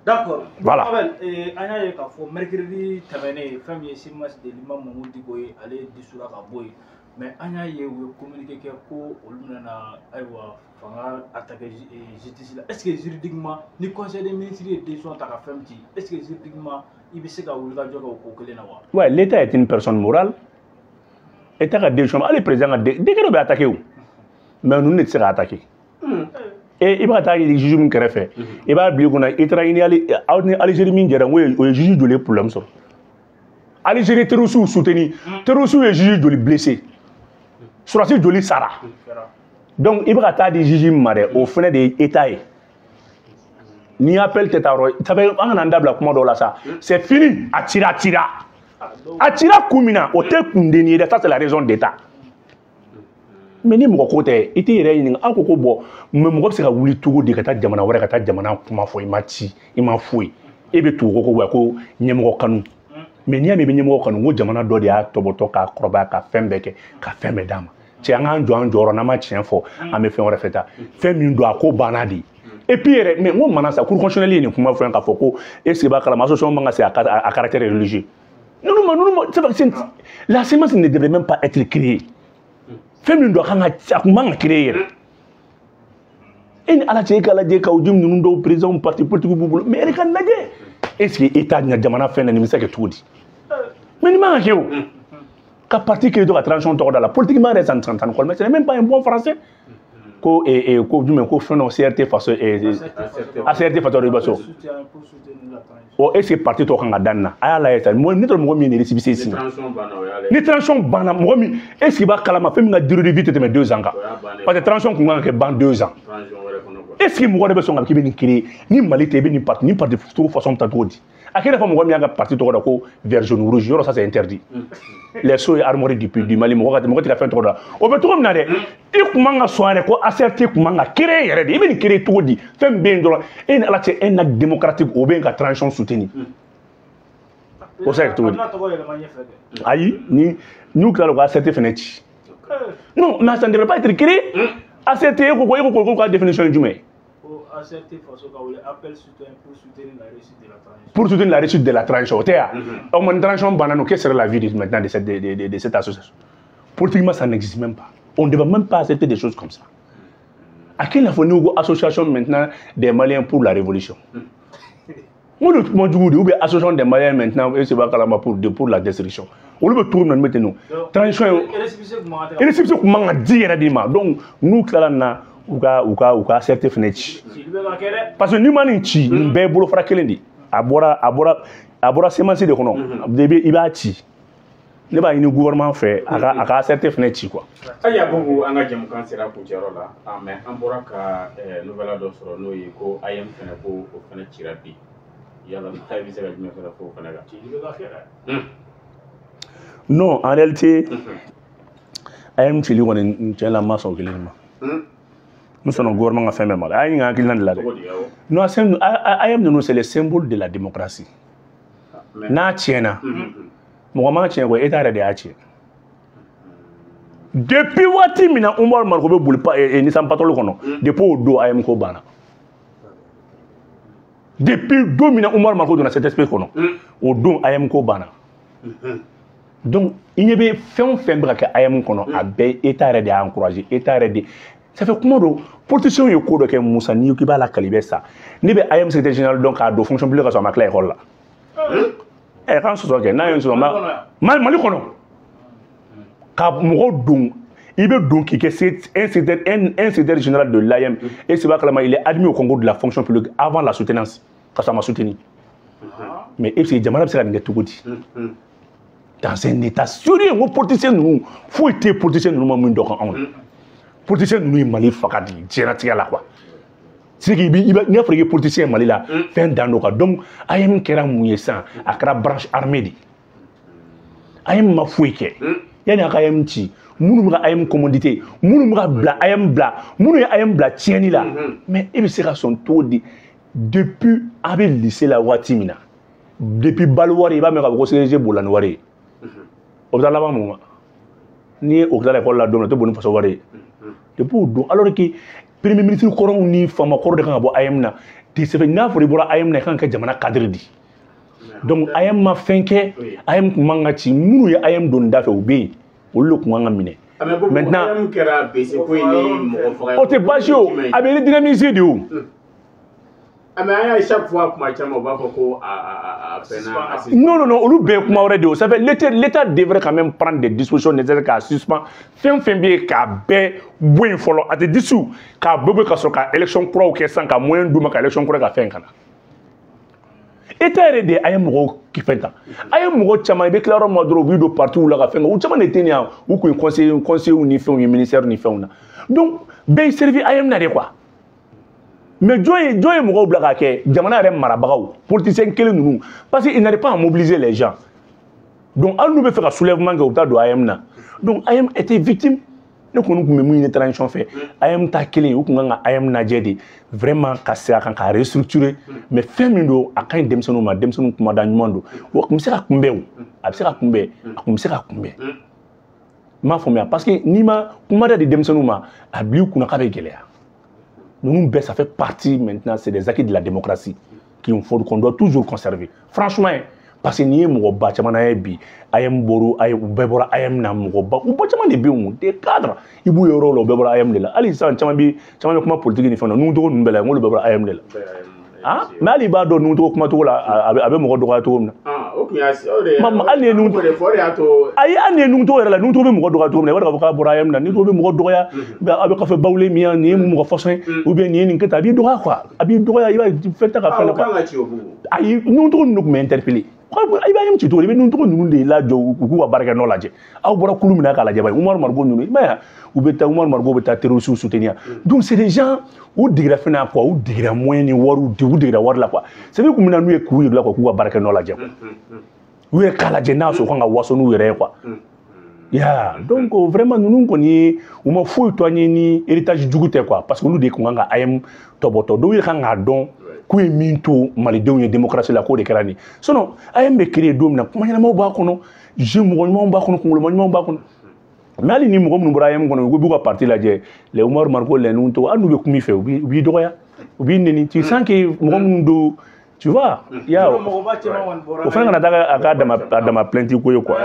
D'accord. Voilà. Abel, an y'a ye k'a fɔ mercredi tɛmɛnen, fɛn min ye CMAS de l'imam Mahmoud Dicko ye, ale disura ka bɔ yen. Mais an y'a ye u ye communiqué kɛ ko olu bɛna ayiwa fanga attaquer justice la. Est ce que juridiquement, ni conseil des ministres ye décision ta ka fɛn ci, est ce que juridiquement i bɛ se ka wuli ka jɔ kɛ o ko kelen na wa? Ouais, l'État est une personne morale. État ka décision, hali président ka décret dɔ bɛ attaquer o. Mais ninnu de tɛ se ka attaquer. E i bɛ ka taa juge min kɛrɛfɛ, i b'a bila i kunna i taara i ni Ali, aw ni Algérie min jɛra, n ko o ye juge joli ye problème sɔrɔ. Algérie terroristes soutenu, terroristes ye juge joli blessé, sɔrɔdasi joli sara. Donc i bɛ ka taa di juge min ma dɛ, o fɛnɛ de ye État ye. Ni appel tɛ taa yɔrɔ, ça fait an kana an dabila kuma dɔw la sa. C'est fini, a cira, a cira. A cira kun min na, o tɛ kunden ye dɛ, ça c'est la raison d'État. Mais ni mɔgɔ ko tɛ, i t'i yɛrɛ ɲininka, an ko ko bɔn, mais mɔgɔ bɛ se ka wuli cogo di ka taa jamana wɛrɛ, ka taa jamana kuma fɔ, i ma ci, i ma foyi, e bɛ tugu ko ko ko ɲɛmɔgɔ kanu. Mais n'i y'a mɛn i bɛ ɲɛmɔgɔ kanu, ko jamana dɔ de y'a tɔbɔtɔ k'a kɔrɔbaya, ka fɛn bɛɛ kɛ, ka fɛn bɛɛ d'a ma. Cɛ, an k'an jɔ an jɔyɔrɔ, n'an ma tiɲɛ fɔ, an bɛ fɛn wɛrɛ fɛ taa. Fɛn min don, a ko banna de. Et puis yɛrɛ, mais n ko mana sa, cour constitutionnelle ye nin kuma fɔ yan k'a fɔ ko est ce que b'a kalama, association man ka se a caractère religieux. Non, non, non, non, la CMAS ne devrait même pas être créée. Fɛn min don, a kan ka, a kun man ka créer yɛrɛ. E ni ala cɛ, e k'a lajɛ k'aw denw ninnu dɔw président parti politique b'u bolo, mais e ka lajɛ, est ce que état na jamana fɛn na nin bɛ se ka kɛ cogo di? Mais nin man ka kɛ o. Ka parti créer dɔ ka transition tɔgɔ da la, politiquement yɛrɛ, ça ne colle, mais ce n'est même pas un bon français. Ko ko jumɛn, ko fɛn dɔ CRT faso, ACRT faso de b'a so. O est ce que parti tɔgɔ kan ka da nin na? A y'a lajɛ sa, ne t'a dɔn mɔgɔ min ye récépissé signé. Ni transition banna, mɔgɔ min, est ce que i b'a kalama fɛn min ka durée de vie tɛ tɛmɛ 2 ans kan? Parce que transition kun kan ka kɛ ban 2 ans. Est ce que mɔgɔ de bɛ sɔn ka k'i bɛ nin créer ni Mali tɛ? I bɛ nin parti cogo façon ta cogo di? A kɛ i n'a fɔ mɔgɔ min y'a ka parti tɔgɔ da ko vert, jaune, rouge. Yɔrɔ, ça c'est interdit, les sceaux et armoiries du Mali. Mɔgɔ ka mɔgɔ tɛ ka fɛn tɔgɔ da o bɛ cogo min na dɛ, i kun man ka sɔn yɛrɛ ko ACRT kun man ka créer yɛrɛ de. I bɛ nin créer cogo di? Fɛn min bɛ yen dɔrɔn, e ni ala cɛ, un acte démocratique, o bɛ yen ka transition soutenir, o se ka kɛ cogo di? Ayi, ni n'u tilala u ka ACRT fɛnɛ ci. Non, mais ça ne devrait pas être créé. ACRT, e ko ka définition ye jumɛn ye? ACRT faso ka wele appel citoyen pour soutenir la réussite de la transition. Pour soutenir la réussite de la transition. O tɛ yan. O tuma ni transition banna, quelle serait la vie maintenant de cette association? Politiquement, ça n'existe même pas. On ne devait même pas accepter des choses comme ça. À quel niveau nous association maintenant des Maliens pour la révolution? Moi, le kuma jugu de, ou bien association des Maliens maintenant et c'est pas kalama pour la destruction. Olu bɛ cogo min na, nin bɛ ten nɔ. Transition ye récépissé kun man ka di yɛrɛ de ma. Donc n'u tilala nin na, u ka ACRT fɛnɛ ci. Parce que n'i ma nin ci, nin bɛɛ ye bolofara kelen de. A bɔra CMAS de kɔnɔ, i b'a ci. Ne b'a ɲini gouvernement fɛ a ka ACRT fɛnɛ ci quoi. Ayiwa Boubou, an ka jɛmukan sera kuncɛyɔrɔ la, mais an bɔra ka nouvelle dɔ sɔrɔ, n'o ye ko AEM fɛnɛ, ko o fɛnɛ cira bi. Yala e bɛ se ka jumɛn fɛnɛ fɔ o fɛnɛ kan? Non, en réalité, AEM cili kɔni, tiɲɛ la, n ma sɔn o kelen ma. N sɔnna gouvernement ka fɛn bɛɛ ma. A ye ɲininka hakilina de la dɛ. Non, AEM ninnu, c'est le symbole de la démocratie. N'a tiɲɛna, mɔgɔ m'a tiɲɛ quoi, état yɛrɛ de y'a tiɲɛ. Depuis waati min na Umaru Mariko bɛ boli Nissan Patrol kɔnɔ, depuis o don AEM ko banna. Depuis don min na Umaru Mariko donna CTSP kɔnɔ, o don AEM ko banna. Donc i ɲɛ bɛ fɛn o fɛn bɛ ka kɛ AEM kɔnɔ, a bɛɛ état yɛrɛ de y'a encouragé, état yɛrɛ de. Ça fait kuma dɔ, politiciens ye ko dɔ kɛ. Musa, n'i ko k'i b'a lakali, i bɛ sa. Ne bɛ AEM secrétaire général dɔn k'a don fonction publique ka sɔrɔ a ma tila école la. Ɛ, k'an sɔsɔ kɛ n'a ye n sɔsɔ ma Mali kɔnɔ ka mɔgɔ don, i bɛ don k'i kɛ un secrétaire général de l'AEM et c'est pas kalama, il est admis au concours de la fonction publique avant la soutenance ka sɔrɔ a ma soutenir. Mais est ce que jamana bɛ se ka nin kɛ cogo di dans un état sérieux? N ko politicien ninnu, foyi tɛ politicien ninnu ma min dɔn kan anw na. Politicien ninnu ye Mali faga de diɲɛlatigɛ la quoi. C'est que i bɛ n'i y'a fɔra i ye politicien Mali la, fɛn dan don quoi. Donc AEM kɛra mun ye sisan? A kɛra branche armée de. AEM ma foyi kɛ. Yanni a ka AEM ci, minnu bɛ ka AEM commandité, minnu bɛ ka bila AEM bila, minnu ye AEM bila tiɲɛni la. Mais e bɛ se ka sɔn cogo di? Depuis a bɛ lycée la waati min na, depuis balo wari, i b'a mɛn k'a fɔ ko CDG bolila ni wari ye. O bɛ taa laban mun ma? N'i ye o tilala école la don min na, o tɛ boli ni faso wari ye depuis o don. Alors que premier ministre kɔrɔw ni faama kɔrɔ de kan ka bɔ AEM na de sɛbɛn. N'a fɔra i bɔra AEM na, i kan ka kɛ jamana cadre de. Donc AEM ma fɛn kɛ, AEM kun man ka ci. Minnu ye AEM don da fɛ, u bɛ yen, olu de kun kan ka minɛ. Maintenant, kɛra bese ko in ni mɔgɔ faga. O tɛ baasi o, a bɛ redynamiser de o. Mais an y'a ye, chaque fois, kuma caman u b'a fɔ ko a fɛnna. Non, non, non, olu bɛɛ ye kuma wɛrɛ de ye o. Ça fait l'État devrait quand même prendre des dispositions nécessaires k'a suspendre. Fɛn fɛn bɛ yen, k'a bɛɛ bɔ yen fɔlɔ, a tɛ dissous, k'a bɛɛ bɔ yen ka sɔrɔ ka élection kuraw kɛ sisan, ka moyen d'u ma ka élection kura ka fɛn ka na. État yɛrɛ de a ye mɔgɔw fɛn ta. A ye mɔgɔ caman, i bɛ tila yɔrɔ min na dɔrɔn, u b'i don partiw la ka fɛn kɛ. U caman de tɛ nin yan, u kun ye conseiller ni fɛnw ye, ministère ni fɛnw na. Donc bɛɛ y'i servi AEM na de quoi. Mais jɔn ye mɔgɔw bila k'a kɛ? Jamana yɛrɛ marabagaw, politicien kelen ninnu, parce que ils n'arrivent pas à mobiliser les gens. Donc hali n'u bɛ fɛ ka soulèvement kɛ, u bɛ taa don AEM na. Donc AEM était victime. Ne kɔni tun bɛ mun ɲini transition fɛ? AEM ta kelen, u tun kan ka AEM lajɛ de vraiment, ka segin a kan k'a restructurer. Mais fɛn min don, a ka ɲi denmisɛnninw ma, denmisɛnninw kumada ɲuman don. Wa a tun bɛ se ka kunbɛn o, a bɛ se ka kunbɛn, a tun bɛ se ka kunbɛn. I m'a faamuya? Parce que n'i ma kumada di denmisɛnninw ma, a bil'i kunna k'a bɛ gɛlɛya. Ninnu bɛɛ, ça fait partie maintenant, c'est des acquis de la démocratie qu'il faut, qu'on doit toujours conserver. Franchement, Parce que n'i ye mɔgɔ ba caman ye bi, AEEM bɔra, u bɛɛ bɔra AEEM na, mɔgɔ ba u ba caman de bɛ yen, des cadres i b'u yɔrɔ la, u bɛɛ bɔra AEEM de la. Hali sisan caman bɛ kuma politique ni fɛn na, Nuhu Togo ninnu bɛɛ la, n k'olu bɛɛ bɔra AEEM de la. Ah, mais hali i b'a dɔn Nuhu Togo kumacogo la, a bɛ mɔgɔ dɔgɔya cogo min na. Hali ni ye Nuhu ayi, hali ni ye Nuhu Togo yɛrɛ la, Nuhu Togo bɛ mɔgɔ dɔgɔya cogo min na, i b'a dɔn k'a fɔ k'a bɔra AEEM na. Nuhu Togo bɛ mɔgɔ dɔgɔya, a bɛ kafe bawule min yan, nin ye mun mɔgɔ façon ye, ou bien nin ye nin kɛ tan, a b'i dɔgɔya quoi, a b'i dɔgɔya, i b'a ye fɛn tɛ ka fɛn la quoi. Ayi, Nuhu Togo ninnu tun bɛ interpeller. I b'a ye ci cogo di, i bɛ Nuhu Togo ninnu de lajɔ u k'u ka baarakɛ nɔ lajɛ. Aw bɔra kulu min na k'a lajɛ bani, Umaru Mariko ninnu, i m'a ye, u bɛ taa Umaru Mariko bɛ taa terroristes soutenir. Donc c'est des gens, u digira fɛn na quoi, u digira moyen ni wariw, u digira wari la quoi. C'est vrai k'u bɛna n'u ye k'u yir'u la quoi, k'u ka baarakɛ nɔ lajɛ quoi. U yɛrɛ k'a lajɛ n'a sɔrɔ u kan ka waso n'u yɛrɛ ye quoi. Ya, donc vraiment ninnu kɔni u ma foyi to an ye ni héritage jugu tɛ quoi, parce que olu de tun kan ka AEEM tɔbɔtɔ. Dɔw yɛrɛ kan k'a dɔn k'u ye min to malidenw ye démocratie la, k'o de kɛra nin. Sinon AEEM bɛ créer don min na, kuma ɲɛnamaw b'a kɔnɔ, jeu mɔgɔ ɲumanw b'a kɔnɔ, kunkoloma ɲumanw b'a kɔnɔ. Mais hali ni mɔgɔ minnu bɔra AEEM kɔnɔ, u b'u ka parti lajɛ, les Umaru Mariko, les Nuhu Togo, hali n'u bɛ kuma i fɛ, u b'i dɔgɔya, u b'i neni, tu sens que mɔgɔ minnu don, tu vois, ya o fana kana taa a ka dama plainte ko ye quoi.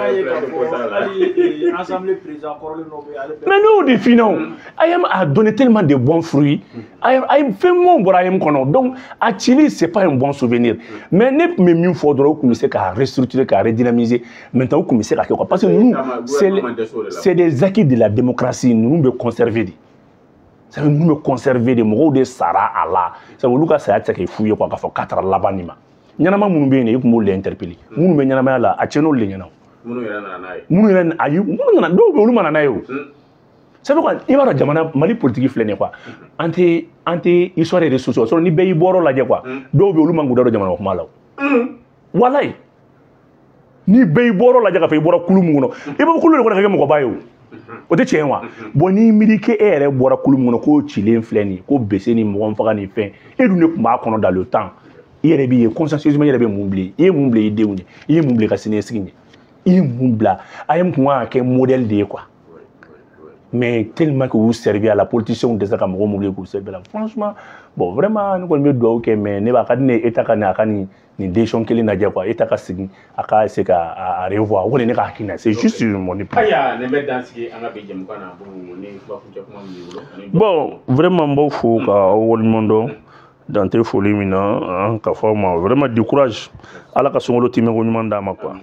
Mais n'o de f'i ɲɛna, AEEM a donné tellement de bons fruits, AEEM fɛn ɲumanw bɔra AEEM kɔnɔ, donc a cili c'est pas un bon souvenir. Mais ne tun bɛ min fɔ dɔrɔn, u tun bɛ se k'a restructurer, k'a redynamiser. Maintenant u tun bɛ se ka kɛ quoi, parce que ninnu c'est des acquis de la démocratie, ninnu bɛ conserver de. Ça veut ninnu bɛ conserver de, mɔgɔw de sara a la. Ça veut olu ka saya tɛ se ka kɛ fu ye quoi, k'a fɔ k'a taara laban nin ma. Ɲɛnama minnu bɛ yen, i tun b'olu de interpeller. Minnu bɛ ɲɛnamaya la, a tiɲɛ n'olu de ɲɛna. Minnu yɛrɛ nana n'a ye. Minnu yɛrɛ, ayi, minnu nana, dɔw bɛ yen, olu ma na n'a ye o. Ça veut quoi, i b'a dɔn jamana Mali politique filɛ nin ye quoi. An tɛ histoire yɛrɛ sɔsɔ, sinon ni bɛɛ y'i bɔyɔrɔ lajɛ quoi. Dɔw bɛ yen, olu man k'u da don jamana kuma la o. Walayi, ni bɛɛ y'i bɔyɔrɔ lajɛ k'a fɔ i bɔra kulu min kɔnɔ, i bɛ kulu de kɔnɔ ka kɛ mɔgɔba ye o. O tɛ tiɲɛ wa? Bon, n'i miiri k'e yɛrɛ bɔra kulu min kɔnɔ, k'o cilen filɛ nin ye, ko bese ni mɔgɔ faga ni fɛn, e dun de tun b'a kɔnɔ dans le temps. I yɛrɛ b'i ye consciencieusement, i yɛrɛ bɛ mun bilen? I ye mun bila i denw ɲɛ? I ye mun bila i ka siniɲɛsigi ɲɛ? I ye mun bila? AEEM kun kan ka kɛ modèle de ye quoi. Mais tellement que y'u servi à la, politicien dɛsɛ ka mɔgɔw mobiliser k'u servi à la. Franchement, bon, vraiment ne kɔni bɛ dugawu kɛ, mais ne b'a ka di ne ye État ka nin a ka nin décision kelen lajɛ quoi. État ka segin a ka essayer ka a revoir, o kɔni ne ka hakilina, c'est juste mon opinion. Ayiwa, nin bɛ dan sigi an ka bi jɛmukan na. Ni kuma kuncɛ kuma min b'i bolo. Bon, vraiment n b'aw fo ka aw waleɲuman dɔn dan tɛ foli min na, ka fɔ aw ma vraiment du courage, Ala ka sunkalo tɛmɛko ɲuman d'a ma quoi.